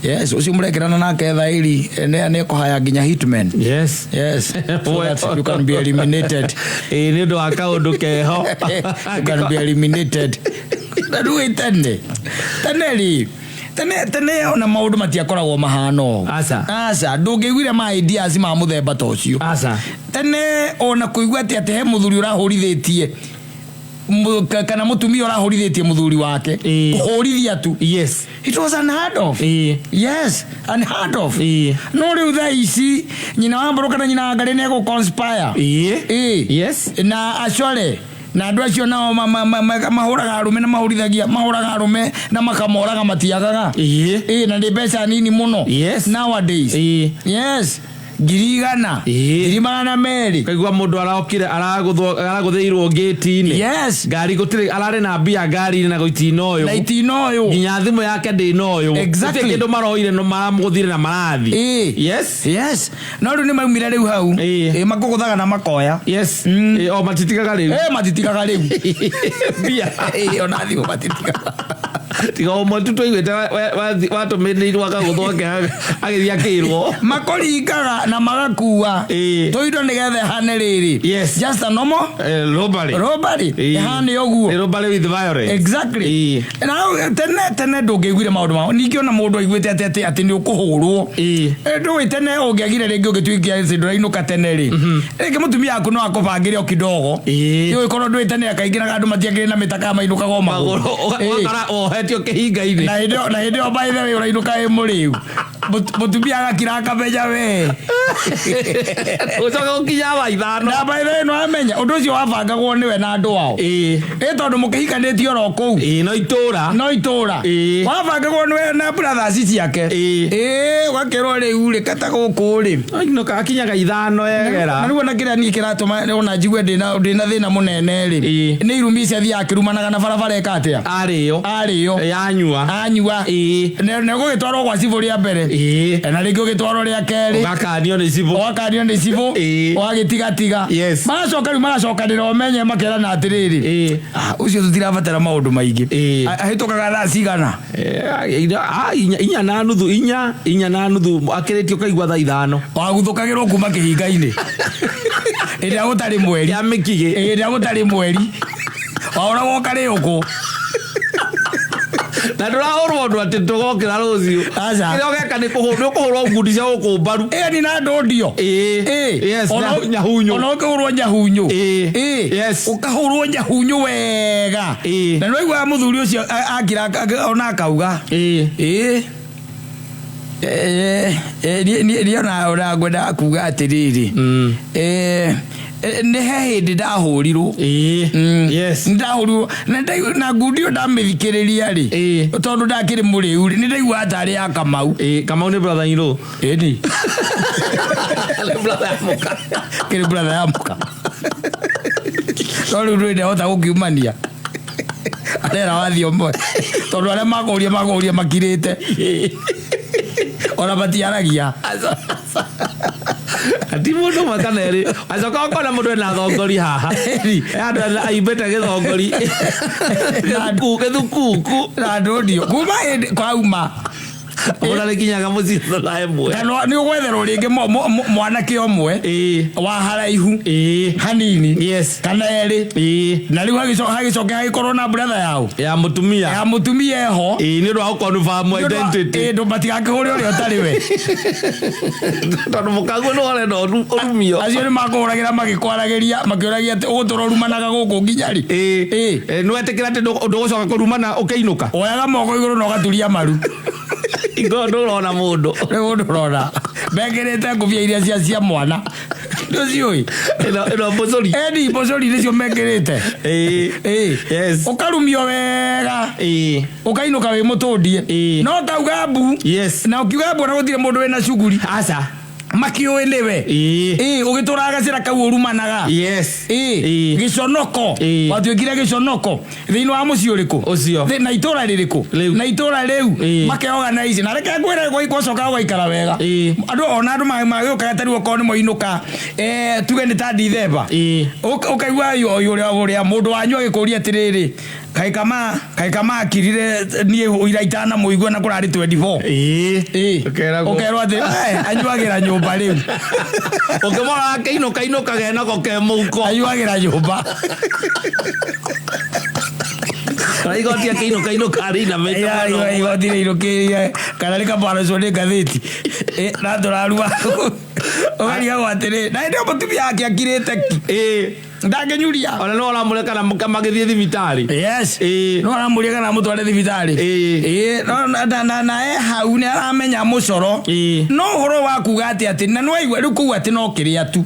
Yes, ũcio mũrekĩrana nake thairi nĩ ekũhaya nginya hitman. Yes. So that you can be eliminated. Ĩĩ, nĩ ũndũ wa kaũndũ keho. You can be eliminated. Na rĩu tene tene rĩ, tene tene ona maũndũ matiakoragwo mahana ũũ. Aca. Aca, ndũngĩiguire ma ideas ma mũthemba ta ũcio. Aca. Tene ona kũigua atĩ he mũthuri ũrahũrithĩtie kana mũtumia ũrahũrithĩtie mũthuri wake, kũhũrithia tu, it was unheard of. Yes, unheard of. No rĩu thaa ici nyina wa mbũrũ kana nyina wa ngarĩ nĩ egũ conspire. Na acore na andũ acio nao mahũraga arũme na mahũrithagia, mahũraga arũme na makamoraga matiagaga. Na nĩ mbeca nini mũno nowadays. Yes, 100,000, 200,000. Kaigua mũndũ araokire aragũthĩirwo ngĩti-inĩ. Ngari gũtirĩ, ararĩ na mbia ngari-inĩ na gũitinoyũ. Na itinoyũ. Nginya thimũ yake ndĩnoyũ. Gũtirĩ kĩndũ maroire no maramũgũthire na marathi. Yes, no rĩu nĩ maumire rĩu hau. Makũgũthaga na makoya. O matitigaga rĩu. Matitigaga rĩu. Mbia. Ona thimũ matitigaga. Tiga ũmwe tu twaiguĩte watũmĩrĩirwo akagũthwo agĩthiĩ akĩrwo. Makũringaga na magakua tũindo nĩgetha ĩhane rĩrĩ. Just a normal Robbery. Robbery. Ĩhane ũguo. Nĩ robbery with violence. Exactly. Na tene tene ndũngĩiguire maũndũ mao ningĩ ona mũndũ aiguĩte atĩ nĩ ũkũhũrwo. Ndũĩ tene ũngĩagire rĩngĩ ũngĩtuĩkia atĩ ndũrainũka tene rĩ, rĩngĩ mũtumia waku no akũbangĩre o kidogo. Ĩĩ, korwo ndũĩ tene akaingĩraga andũ matiakĩrĩ na mĩtaka mainũkaga o magũrũ. Magũrũ ũgakora ohetio kĩhinga-inĩ. Na hĩndĩ ĩyo, na hĩndĩ ĩyo by the way ũrainũka wĩ mũrĩu. Mũtumia agakira akamenya we. Ũcoke gũkinya thaa 5. Na by the way no amenya ũndũ ũcio wabangagwo nĩwe na andũ ao. Ĩĩ. Ĩ tondũ mũkĩhikanĩtie oro kũu. Ĩĩ, no itũra. No itũra. Ĩĩ. Wabangagwo nĩwe na brothers ciake. Ĩĩ. Ĩĩ, ũgakĩrwo rĩu rĩ kata gũkũ rĩ. Ainũka akinyaga 5 egera. Na rĩu ona kĩrĩa niĩ kĩratũma ona njigue ndĩna thĩna mũnene rĩ. Ĩĩ. Nĩ irumi ici athiaga akĩrumanaga na barabara ĩka atĩa? Arĩo. Arĩo. Yanyua. Anyua. Ĩĩ. Na ũgũgĩtwarwo gwa cibũ rĩa mbere. Ĩĩ. Na rĩngĩ ũgĩtwarwo rĩa kerĩ. Ũgakanio nĩ cibũ. Ũgakanio nĩ cibũ. Ĩĩ. Ũgagĩtigatiga. Yes. Magacoka rĩu magacokanĩra ũmenye makerana atĩrĩrĩ. Ĩĩ. Ah, ũcio tũtirabatara maũndũ maingĩ. Ĩĩ. Ahĩtũkaga thaa cigana? 4:30, 4:30 akĩrĩtie ũkaigua thaa 5. Waguthũkagĩrwo kuma kĩhinga-inĩ. Ĩrĩa gũtarĩ mweri. Ya mĩkigĩ. Ĩrĩa gũtarĩ mweri. Wahũragwo ũkarĩũkwo. Na ndũrahũrwo ũndũ atĩ tũgokĩra rũciũ. Aca. Kĩrĩa ũgeka nĩ ũkũhũrwo ngundi cia gũkũ mbaru. Ĩyo ni na ndũndio. Ĩĩ. Ĩĩ. Yes, nyahunyũ. Ona ũkĩhũrwo nyahunyũ. Ĩĩ. Ĩĩ. Yes. Ũkahũrwo nyahunyũ wega. Ĩĩ. Na nĩwaiguaga mũthuri ũcio akira ona akauga. Ĩĩ. Ĩĩ. Niĩ ona ngwendaga kuga atĩrĩrĩ. Nĩ he hĩndĩ ndahũrirwo. Ĩĩ. Yes. Ndahũrirwo na ngundi ĩyo ndamĩthikĩrĩria rĩ. Ĩĩ. Tondũ ndakĩrĩ mũrĩu rĩ, nĩ ndaiguaga tarĩ ya Kamau. Ĩĩ, Kamau nĩ brother in law. Ĩni. Nĩ brother ya mũka. Kĩrĩ brother ya mũka. No rĩu ndũrĩ ndahota gũkiumania. Arera wathiĩ ũmwe. Tondũ arĩa makũria makirĩte. Ona matiaragia. Ti mũndũ ũmwe kana erĩ. Acoka ũkona mũndũ ena thongori haha. Ĩni. Andũ aimbĩte gĩthongori. Gĩthukuku. Na ndũndio. Kuma hĩndĩ kwauma. Mũndũ arĩkinyaga mũciĩ thaa 1. Kana nĩ ũgwetherwo rĩngĩ mwanake ũmwe. Ĩĩ. Wa haraihu. Ĩĩ. Hanini. Yes. Kana erĩ. Ĩĩ. Na rĩu hagĩcoke hagĩkorwo na brother yao. Ya mũtumia. Ya mũtumia eho. Ĩĩ, nĩ ũndũ wa gũconfirm identity. Ĩĩ, ndũ matigakĩhũre ũrĩa ũtarĩ we. Tondũ mũkaguo nĩ arenda ũrumio. Acio nĩ makũhũragĩra magĩkwaragĩria makĩũragia atĩ ũgũtũra ũrumanaga gũkũ nginya rĩ. Ĩĩ. Ĩĩ. Nĩ wetĩkĩra atĩ ndũgũcoka kũrumana ũkĩinũka? Woyaga moko igũrũ na ũgaturia maru. Ingorwo ndũrona mũndũ. Rĩu mũndũ ũrona. Mekĩrĩte ngũbia iria cia mwana. Ndũciũĩ? Ĩno mbũcũri. Ĩni mbũcũri nĩcio mekĩrĩte. Ĩĩ. Ĩĩ. Yes. Ũkarumio wega. Ĩĩ. Ũkainũka wĩ mũtũndie. Ĩĩ. No ũkauga mbu. Yes. Na ũkiuga mbu ona gũtirĩ mũndũ wĩna cuguri. Aca. Makĩũĩ nĩwe. Ĩĩ. Ĩĩ, ũgĩtũraga gacĩra kau ũrumanaga. Yes. Ĩĩ. Ĩĩ. Gĩconoko. Ĩĩ. Watuĩkire gĩconoko. Thĩinĩ wa mũciĩ ũrĩkũ? Ũcio. Na itũra rĩrĩkũ? Rĩu. Na itũra rĩu. Ĩĩ. Makeorganize. Na reke ngwĩre gwacoka gũgaikara wega. Ĩĩ. Andũ ona andũ magĩũkaga ta rĩu okorwo nĩ moinũka. Tuge nĩ ta Dithemba. Ĩĩ. Ũkaigua ũrĩa mũndũ wanyu agĩkũria atĩrĩrĩ, kaĩ kama akirire niĩ ira itanamũigua na kũrarĩ 24. Ĩĩ. Ĩĩ. Ũkeragwo. Ũkerwo atĩ, anyuagĩra nyũmba rĩu. Ũkĩmũrora akĩinũka inũka genako ke mũhuko. Anyuagĩra nyũmba. Na igoti akĩinũka inũka arĩinamĩte mũno. Igoti rĩinũkĩrĩire kana rĩkabarũcwo nĩ ngathĩti. Na tũrarua. Ũkarigagwo atĩrĩ, na hĩndĩ ĩyo mũtumia wake akirĩte ki. Ĩĩ. Ndangĩnyuria. Ona no aramũreka kana magĩthiĩ thibitarĩ. Yes. Ĩĩ. No aramũria kana amũtware thibitarĩ. Ĩĩ. Ĩĩ, no, na e hau nĩ aramenya mũcoro. Ĩĩ. No ũhoro wa kuga atĩ na nĩwaigua rĩu kũu atĩ no kĩrĩa tu.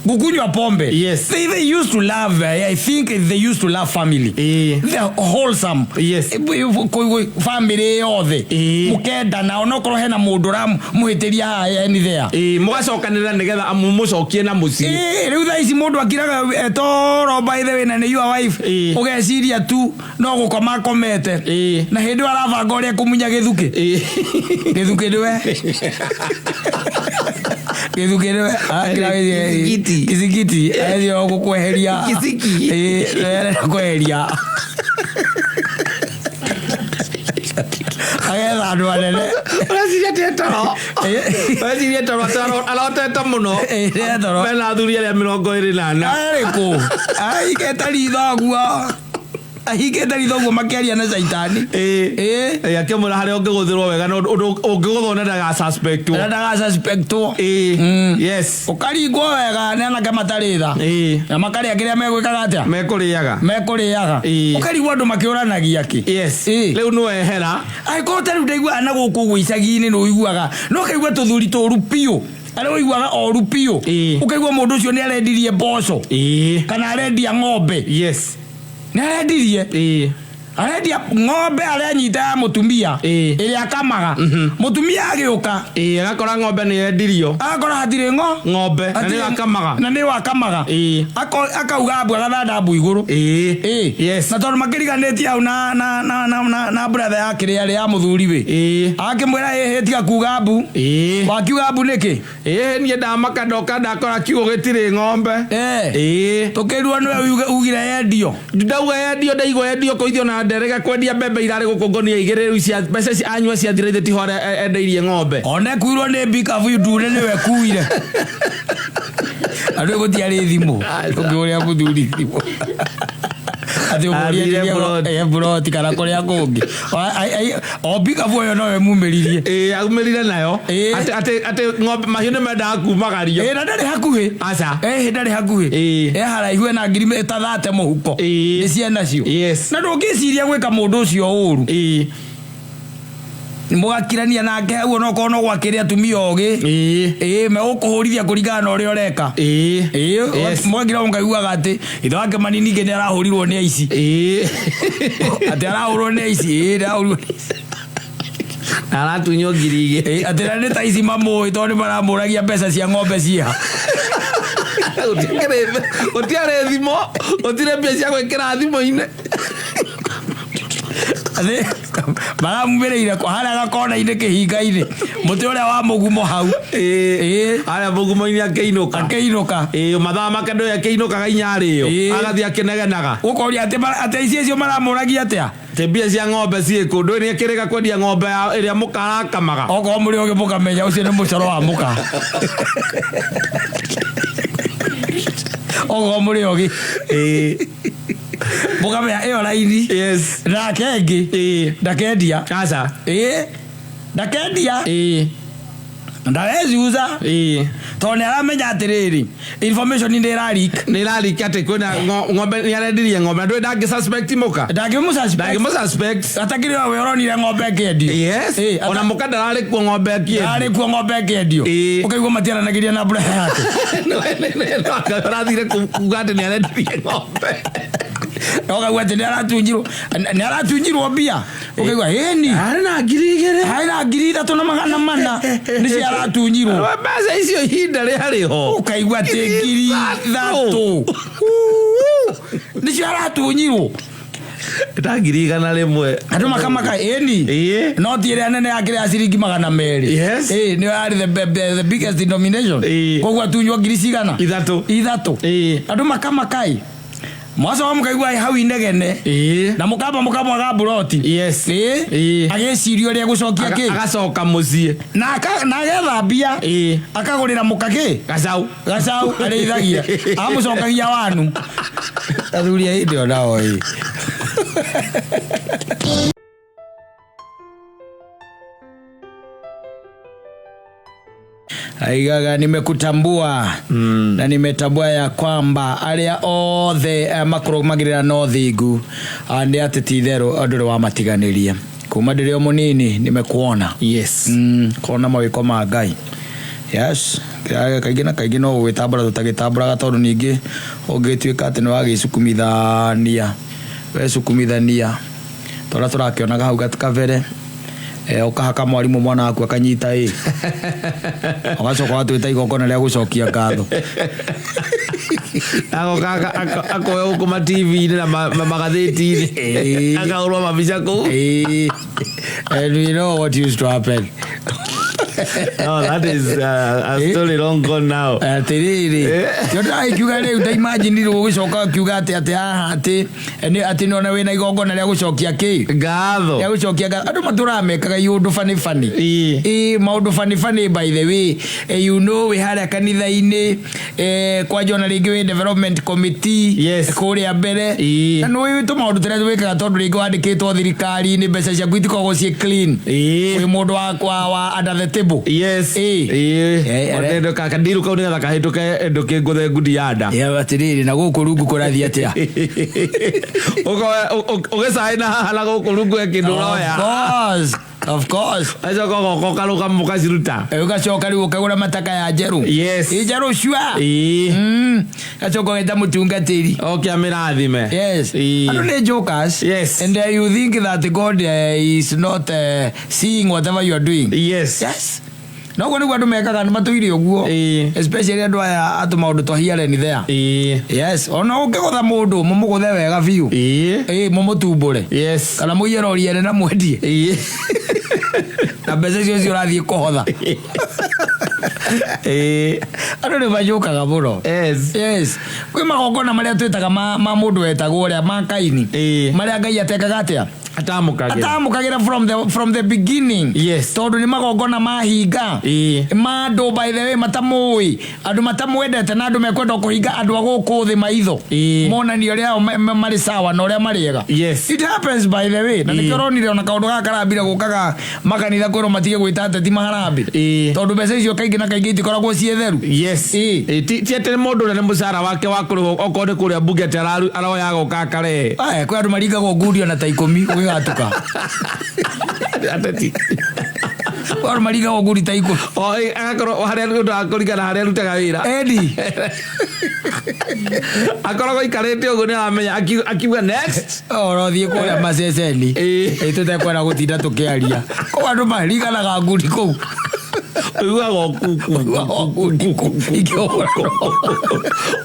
Gukunywa pombe. Yes. They used to love, I think they used to love family. Ĩĩ. The wholesome. Yes. Family yothe. Ĩĩ. Mũkendana onokorwo hena mũndũ ũramũhĩtĩria haha any there. Ĩĩ, mũgacokanĩrĩra nĩgetha mũcokie na mũciĩ. Ĩĩ, rĩu thaa ici mũndũ akiraga toro by the way na nĩ your wife. Ĩĩ. Ũgeciria tu no gũkoma akomete. Ĩĩ. Na hĩndĩ ĩyo arabanga ũrĩa ekũmunya gĩthukĩ. Ĩĩ. Gĩthukĩ nĩwe. Gĩthukĩ nĩwe. Kizigiti. Kizigiti. Acio gũkweheria. Kisiki. Ĩĩ, arenda kweheria. Agetha andũ anene. Ũreciria atĩ toro. Ũreciria toro atĩ arotete mũno. Ĩĩ, nĩ toro. Mena athuri arĩa 24. Arĩ kũ? Aikete ritho ũguo. Ahingĩte ritho ũguo makĩaria na caitani. Ĩĩ. Ĩĩ. Ĩĩ, akĩmwĩra harĩa ũngĩgũthĩrwo wega na ũndũ ũngĩgũthwo na ndagasuspectwo. Na ndagasuspectwo. Ĩĩ. Mm. Yes. Ũkaringwo wega nĩ anake matarĩ tha. Ĩĩ. Na makarĩa kĩrĩa megwĩkaga atĩa? Mekũrĩaga. Mekũrĩaga. Ĩĩ. Ũkarigwo andũ makĩũranagia kĩ. Yes. Ĩĩ. Rĩu nĩwehera. Angĩkorwo ta rĩu ndaiguaga na gũkũ ũguo icagi-inĩ nĩ ũiguaga no ũkaigua tũthuri tũru biũ arĩa ũiguaga oru biũ. Ĩĩ. Ũkaigua mũndũ ũcio nĩ arendirie mboco. Ĩĩ. Kana arendia ng'ombe. Yes. Nĩ arendirie. Ĩĩ. Arendia ng'ombe aranyita ya mũtumia. Ĩĩ. Ĩrĩa akamaga. Mũtumia agĩũka. Ĩĩ, agakora ng'ombe nĩ yendirio. Agakora hatirĩ Ng'ombe na nĩyo akamaga. Na nĩyo akamaga. Ĩĩ. Akauga mbu agathanda mbu igũrũ. Ĩĩ. Ĩĩ. Yes. Na tondũ makĩriganĩtie hau na na na na na na brother ya kĩrĩa ya mũthuri we. Ĩĩ. Akĩmwĩra ĩhĩ tiga kuga mbu. Ĩĩ. Wakiuga mbu nĩkĩ? Ĩĩ, niĩ ndamaka ndoka ndakora kiugũ gĩtirĩ ng'ombe. Eh. Ĩĩ. Tũkĩrwo nĩwe ugire yendio. Ndauga yendio ndaigua yendio kũithio na nderega kwendia mbembe irarĩ gũkũ ngonia igĩrĩ rĩu cia mbeca cia anyua ciathira ithe tiho arĩa endeirie ng'ombe. One kuirwo nĩ mbikabu ndune nĩwe kuire. Andũ gũtiarĩ thimũ. Ũngĩhũrĩra mũthuri thimũ. Atĩ ũmũrie Athire endirie plot. plot kana kũrĩa kũngĩ. O mbikabu ĩyo nowe mumĩririe. Ĩĩ, aumĩrire nayo. Ĩĩ. Atĩ atĩ atĩ ng'ombe mahiũ nĩ mendaga kumagario. Ĩĩ, na ndarĩ hakuhĩ. Aca. Ĩhĩ ndarĩ hakuhĩ. Ĩĩ. E haraihu ena ngiri ĩtathate mũhuko. Ĩĩ. Nĩ ciana cio. Yes. Na ndũngĩciria gwĩka mũndũ ũcio ũru. Ĩĩ. Mũgakirania nake hau onokorwo no gwakĩrĩ atumia ogĩ. Ĩĩ. Ĩĩ, megũkũhũrithia kũringana na ũrĩa ũreka. Ĩĩ. Ĩĩ, Yes. mwekira mũkaiguaga atĩ ithe wake manini ningĩ nĩ arahũrirwo nĩ aici. Ĩĩ. Atĩ arahũrwo nĩ aici. Ĩĩ, nĩ arahũrirwo nĩ aici. Na aratunywo ngiri igĩrĩ. Ĩĩ, atĩ na nĩ ta ici mamũĩ tondũ nĩ maramũragia mbeca cia ng'ombe ciĩha. Gũtiarĩ thimũ, gũtirĩ mbia cia gwĩkĩra thimũ-inĩ. Atĩ maramumĩrĩire harĩa gakona-inĩ kĩhinga-inĩ mũtĩ ũrĩa wa mũgumo hau. Ĩĩ. Ĩĩ. Harĩa mũgumo-inĩ akĩinũka. Akĩinũka. Ĩĩ, mathaa make ndũĩ akĩinũkaga inya arĩo. Ĩĩ. Agathiĩ akĩnegenaga. Ũkoria atĩ atĩ aici acio maramũragia atĩa? Atĩ mbia cia ng'ombe ciĩkũ, ndũĩ nĩ akĩrĩga kwendia ng'ombe ĩrĩa mũka arakamaga. Okorwo mũrĩ ogĩ mũkamenya ũcio nĩ mũcoro wa mũka. Okorwo mũrĩ ogĩ. Ĩĩ. Mũkamenya ĩyo raini. Yes. Nake ĩngĩ. Ĩĩ. Ndakendia. Aca. Ĩĩ. Ndakendia. Ĩĩ. Ndarecuca. Ĩĩ. Tondũ nĩ aramenya atĩrĩrĩ, information nĩ ĩra leak. Nĩ ĩra leak atĩ kwĩna ng'ombe nĩ arendirie ng'ombe na ndũĩ ndangĩ suspect mũka. Ndangĩmũ suspect. Ndangĩmũ suspect. Atakĩrĩ we ũronire ng'ombe ĩkĩendio. Yes. Ĩĩ, Ona mũka ndararĩ kuo ng'ombe ĩkĩendio. Ndararĩ kuo ng'ombe ĩkĩendio. Ĩĩ. Ũkaigua matiaranagĩria na mbura yake. Arathire kuga atĩ nĩ arendirie ng'ombe. Ũkaigua atĩ nĩ aratunyirwo mbia. Ũkaigua ĩni. Arĩ na ngiri igĩrĩ. Harĩ na 3400 nĩcio aratunyirwo. Mbeca icio ihinda rĩarĩ ho. Ũkaigua atĩ 3000 nĩcio aratunyirwo. Ta 100,000. Andũ makamaka ĩni. Ĩĩ. No ti ĩrĩa nene yakĩrĩ ya ciringi 200. Yes. Ĩĩ, nĩyo yarĩ the biggest denomination. Ĩĩ. Koguo atunywo ngiri cigana? Ithatũ. Ithatũ. Ĩĩ. Andũ makamaka ĩ. Mwacoka mũkaigua hau inegene. Ĩĩ. Na mũkamba mũkamwaga mburoti. Yes. Ĩĩ. Ĩĩ. Agĩciria ũrĩa egũcokia kĩ. Agacoka mũciĩ. Na agetha mbia. Ĩĩ. Akagũrĩra mũka kĩ? Gacau. Gacau arĩithagia. Amũcokagia wanu. Athuri a hĩndĩ ĩyo nao ĩ. Aigaga nimekutambua na nimetambua ya kwamba arĩa othe makũrũmagĩrĩra na ũthingu nĩ atĩ ti itherũ ndũrĩ wamatiganĩria. Kuma ndĩrĩ o mũnini nimekuona. Yes. Kona mawĩko ma Ngai. Yes. Kaingĩ na kaingĩ no gũgĩtambũra tũtagĩtambũraga tondũ ningĩ ũngĩtuĩka atĩ nĩ wagĩcukumithania wecukumithania tondũ tũrakĩonaga hau kabere ũkahaka mwarimũ mwana waku akanyita ĩ. Ũgacoka ũgatwĩta igongona rĩa gũcokia ngatho. Agoka akoya gũkũ ma TV-inĩ na magathĩti-inĩ. Ĩĩ. Akahũrwo mabica kũu. Ĩĩ. And we know what used to happen. No, that is a story long gone now. Atiriri, kio ndĩrakiuga rĩu, ta imagine rĩu ũgĩcoka ũkiuga atĩ haha atĩ atĩ nona wĩna igongona rĩa gũcokia kĩ? Ngatho. Rĩa gũcokia ngatho. Andũ matũraga mekaga iũndũ bani bani. Ĩ, maũndũ bani bani. By the way, wĩ harĩa kanitha-inĩ, kwanja ona rĩngĩ wĩ development committee kũrĩa mbere, na nĩ tũmaũndũ tũrĩa twĩkaga, tondũ rĩngĩ wandĩkĩtwo thirikari-inĩ, mbeca ciaku itikoragwo ciĩ clean. Wĩ mũndũ wa under the table. Kadiru kau nĩgetha kahĩtũke ndũkĩngũthe ngundi ya nda. Ya, atĩrĩrĩ, na gũkũ rungu kũrathiĩ atĩa? Ũgĩcaĩ na haha na gũkũ rungu he kĩndũ Of ũroya. course, of course. Acoka ũgoka ũkarũgama ũkaciruta. Ũgacoka rĩu ũkagũra mataka ya njerũ. Ĩ, njerũ cua. Gacoka ũgeta mũtungatĩri. Oke amĩrathime. Yes. Andũ nĩ jokers. And you think that God is not seeing whatever you are doing. Yes. Noguo nĩguo andũ mekaga, nĩ matũire ũguo. Especially andũ aya atũ maũndũ twa here and there. Yes. Ona ũngĩgũtha mũndũ, mũmũgũthe wega biũ. Ĩ, mũmũtumbũre. Kana mũiye rori ene na mwendie. Na mbeca icio cio ũrathiĩ kũhotha. Andũ nĩ majũkaga mũno. Yes, kwĩ magongona marĩa twĩtaga ma mũndũ wetagwo ũrĩa ma Kaini, marĩa Ngai atekaga atĩa? Atamũkagĩra. Atamũkagĩra from the beginning. Tondũ nĩ magongona mahinga ma andũ, by the way, matamũĩ, andũ matamwendete, na andũ mekwenda kũhinga andũ a gũkũ thĩ maitho, monanie ũrĩa o marĩ sawa na ũrĩa marĩ ega. It happens, by the way, na nĩkĩo ũronire ona kaũndũ gaka karambire gũkaga makanitha kwĩrwo matige gwĩta ateti maharambĩ, tondũ mbeca icio kaingĩ na kaingĩ itikoragwo ciĩ theru. Ti atĩ mũndũ ũrĩa nĩ mũcara wake wa kũrĩhwo okorwo nĩ kũrĩa mbunge atĩ aroya agoka akarehe. Aya, kwĩ andũ maringagwo ngundi ona ta 10 gũgĩgatuka. Ateti. Kwĩ andũ maringagwo ngundi ta 10. O, agakorwo harĩa ũndũ wa kũringana harĩa arutaga wĩra. Edi. Akoragwo aikarĩte ũguo nĩ aramenya akiuga next. Ũrothiĩ kũrĩa maceceni. Ĩ, tũtekwenda gũtinda tũkĩaria kũu, andũ maringanaga ngundi kũu. Ũiguaga o ku ku. Ngundi kũu ikĩhũrwo.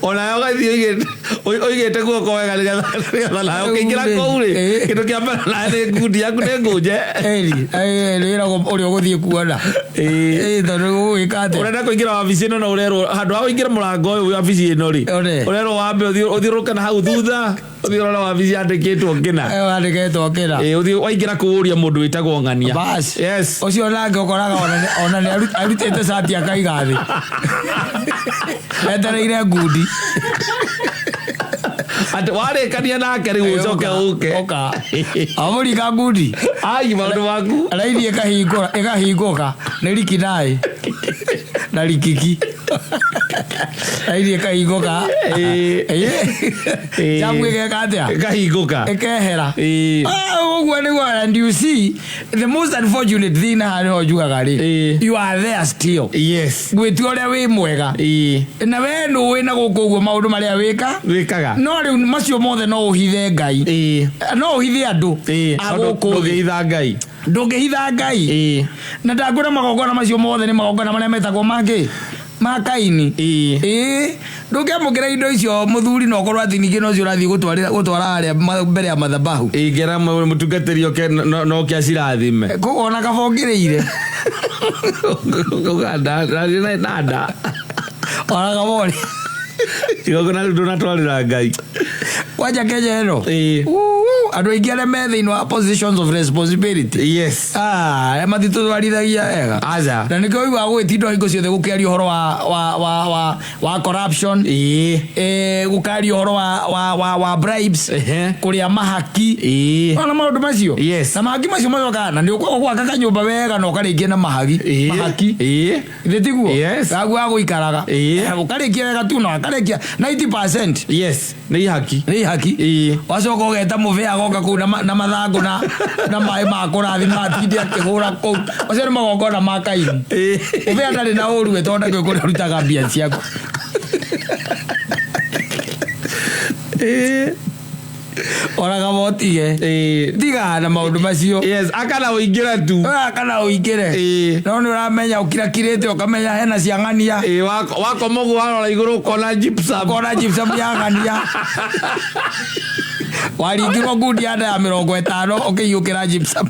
Onawe ũgathiĩ ũigĩte guoko wega nĩgetha nawe ũkĩingĩra kũu rĩ, kĩndũ kĩa mbere nawe nĩ ngundi yaku nĩ ngũnje. Edi, wĩragwo ũrĩa ũgũthiĩ kuona. Ĩ, tondũ ũgwĩka atĩa? Ũrenda kũingĩra wabici ĩno na ũrerwo handũ ha ũingĩre mũrango ũyũ wabici ĩno rĩ, One. ũrerwo wambe ũthiũrũrũke na hau thutha, ũthiĩ ũrore wabici yandĩkĩtwo ngĩna. Wandĩkĩtwo kĩna. Ũthiĩ waingĩra kũũria mũndũ wĩtagwo Ng'ania. Bas. Ũcio nake ũkoraga ona nĩ arutĩte cati akaiga thĩ etereire ngundi. Atĩ warĩkania nake rĩu ũcoke ũke. Ũka amũringa ngundi. Ai, maũndũ maku. Raithi ĩkahingũra, ĩkahingũka nĩ rikinaĩ na rikiki, raithi ĩkahingũka. Jamu ĩgeka atĩa? Ĩkahingũka. Ĩkehera. Ah, ũguo nĩguo. And you see, the most unfortunate thing haha nĩho njugaga rĩ, you are there still gwĩtua ũrĩa wĩ mwega, na we nũĩ na gũkũ ũguo maũndũ marĩa wĩka. Wĩkaga. No rĩu macio mothe no ũhithe Ngai, no ũhithe andũ a gũkũ thĩ. Ndũngĩhitha Ngai. Ndũngĩhitha Ngai. Na ndangwĩra magongona macio mothe nĩ magongona marĩa metagwo mangĩ ma Kaini. Ĩĩ, ndũngĩamũkĩra indo icio, mũthuri, na ũkorwo atĩ ningĩ nocio ũrathiĩ gũtwara harĩa mbere ya mathabahu. Ingĩra mũtungatĩri oke no oke acirathime. Koguo ona kaba ũngĩrĩire. Nanda. Ona kaba ũrĩ Igongona rĩu ndũnatwarĩra Ngai. Kwanja Kenya ĩno. Uu, andũ aingĩ arĩa me thĩinĩ wa positions of responsibility, ah, arĩa matitũtwarithagia wega. Aca. Na nĩkĩo ũiguaga gũgĩtindwo hingo ciothe gũkĩaria ũhoro wa corruption, gũkaria ũhoro wa bribes, kũrĩa mahaki. Ona maũndũ macio. Na mahaki macio macokaga na nĩ ũkwaga gwaka kanyũmba wega na ũkarĩkia na mahaki. Mahaki. Githĩ tiguo? Yes. Gagu wa gũikaraga. Ũkarĩkia wega tu na ũkarĩkia 90%. Yes, nĩ ihaki. Nĩ ihaki. Wacoka ũgeta mũbĩa agoka kũu na mathangũ na maĩ ma kũrathima, atinde akĩhũra kũu. Macio nĩ magongona ma Kaini. Mũbĩa ndarĩ na ũru we, tondũ ndakĩũĩ kũrĩa ũrutaga mbia ciaku. Ona kaba ũtige. Tiga na maũndũ macio. Yes, akana ũingĩre tu. Kana ũingĩre. No nĩ ũramenya ũkirakirĩte, ũkamenya hena cia ng'ania. Wakoma ũguo warora igũrũ ũkona gypsum. Ũkona gypsum ya ng'ania, waringirwo ngundi ya nda ya 50 ũkĩiyũkĩra gypsum.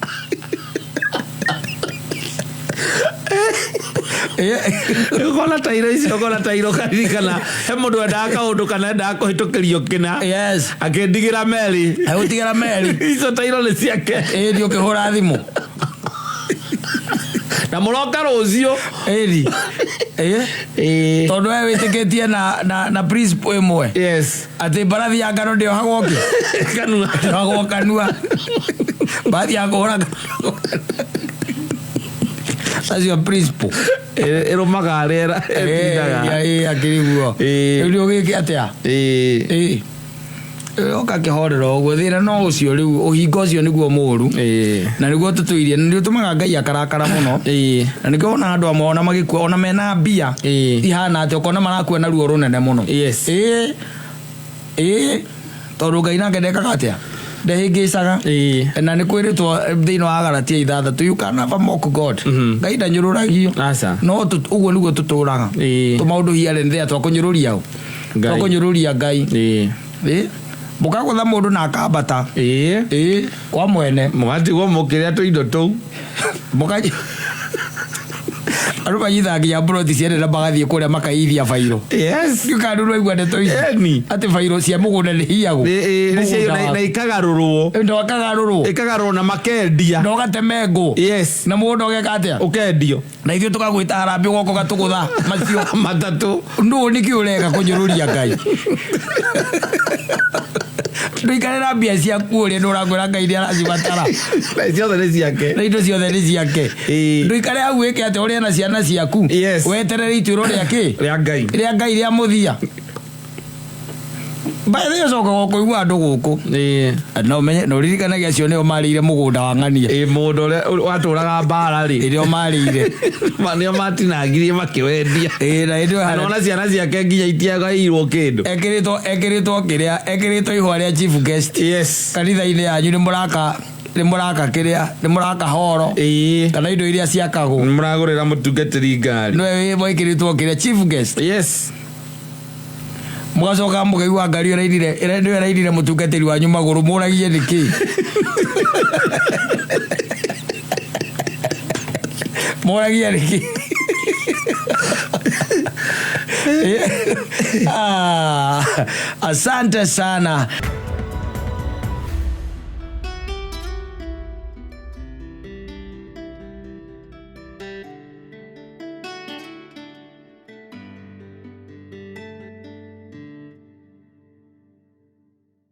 Ũkona tairo icio, ũkona tairo karirikana he mũndũ wendaga kaũndũ kana endaga kũhĩtũkĩrio kĩna. Yes. Akĩndigĩra meri. Agũtigĩra meri. Icio tairo nĩ ciake. Ĩĩ, thiĩ ũkĩhũra thimũ. Na mũroka rũciũ. Ĩni. Ĩĩ. Tondũ we wĩtĩkĩtie na principle ĩmwe. Yes. Atĩ mbarathi ya ngano ndĩohagwo kĩ? Kanua. Ndĩohagwo kanua. Mbarathi ya kũhũra ngano. That's your principle. Ĩrũmaga rĩera ĩtindaga. Ĩĩ, akĩrĩ guo. Ĩĩ. Rĩu nĩ ũgĩke atĩa? Ĩĩ. Ĩĩ. Ũgakĩhorera ũguo thĩna no ũcio rĩu ũhinga ũcio nĩguo mũru. Ĩĩ. Na nĩguo tũtũirie na nĩ ũtũmaga Ngai akarakara mũno. Ĩĩ. Na nĩkĩo wona andũ amwe ona magĩkua ona mena mbia. Ĩĩ. Ihana atĩ ũkona marakua na ruo rũnene mũno. Yes. Ĩĩ. Ĩĩ. Tondũ Ngai nake ndekaga atĩa? Ndehĩngĩcaga. Ĩĩ. Na nĩ kwĩrĩtwo thĩinĩ wa Galatia 6, you can never mock God. Ngai ndanyũrũragio. Aca. No ũguo nĩguo tũtũraga. Ĩĩ. Tũmaũndũ here and there twakũnyũrũria ũ? Ngai. Twakũnyũrũria Ngai. Ĩĩ. Ĩĩ. Mũkagũtha mũndũ na akambata. Ĩĩ. Ĩĩ. Kwa mwene. Mũgatigwo mũkĩrĩa tũindo tũu. Mũka andũ manyitaga nginya mburoti ciene na magathiĩ kũrĩa makaithia bairũ. Yes. Ndiũĩ nĩwaigua ndeto ici. Ĩni. Atĩ bairũ cia mũgũnda nĩ hiyagwo. Ĩĩ, nĩ cia- na ikagarũrwo. Na ũkagarũrwo. Ikagarũrwo na makendia. Na ũgatemengwo. Yes. Na mũgũnda ũgeka atĩa? Ũkendio. Na ithuĩ tũkagwĩta harambĩ ũgoka ũgatũgũtha macio. Matatũ. Nũ nĩkĩ ũreka kũnyũrũria Ngai? Ndũikare na mbia ciaku ũrĩa nĩ ũrakwĩra Ngai nĩ aracibatara. Na ciothe nĩ ciake. Na indo ciothe nĩ ciake. Ĩĩ. Ndũikare hau wĩke atĩ ũrĩe na ciana ciaku. Yes. Weterere ituĩro rĩa kĩ? Rĩa Ngai. Rĩa Ngai rĩa mũthia. By the way, ũcokaga kũigua andũ gũkũ. Ĩĩ. Na ũmenye na ũririkanage acio nĩo marĩire mũgũnda wa ng'ania. Ĩĩ, mũndũ ũrĩa watũraga mbara rĩ. Ĩrĩa marĩire. Nĩo matinangirie makĩwendia. Ĩĩ, na hĩndĩ ĩyo Na ona ciana ciake nginya itiagairwo kĩndũ. Ekĩrĩtwo kĩrĩa, ekĩrĩtwo ihũa rĩa chief guest. Yes. Kanitha-inĩ yanyu nĩ mũraka, nĩ mũraka kĩrĩa, nĩ mũraka horo. Ĩĩ. Kana indo iria ciakagwo. Nĩ mũragũrĩra mũtungatĩri ngari. Nĩwe wĩkĩrĩtwo kĩrĩa chief guest. Yes. Mũgacoka mũkaigua ngari ĩrairire, nĩwe ĩrairire mũtungatĩri wanyu magũrũ, mũragie nĩkĩ? Mũragie nĩkĩ? Asante sana.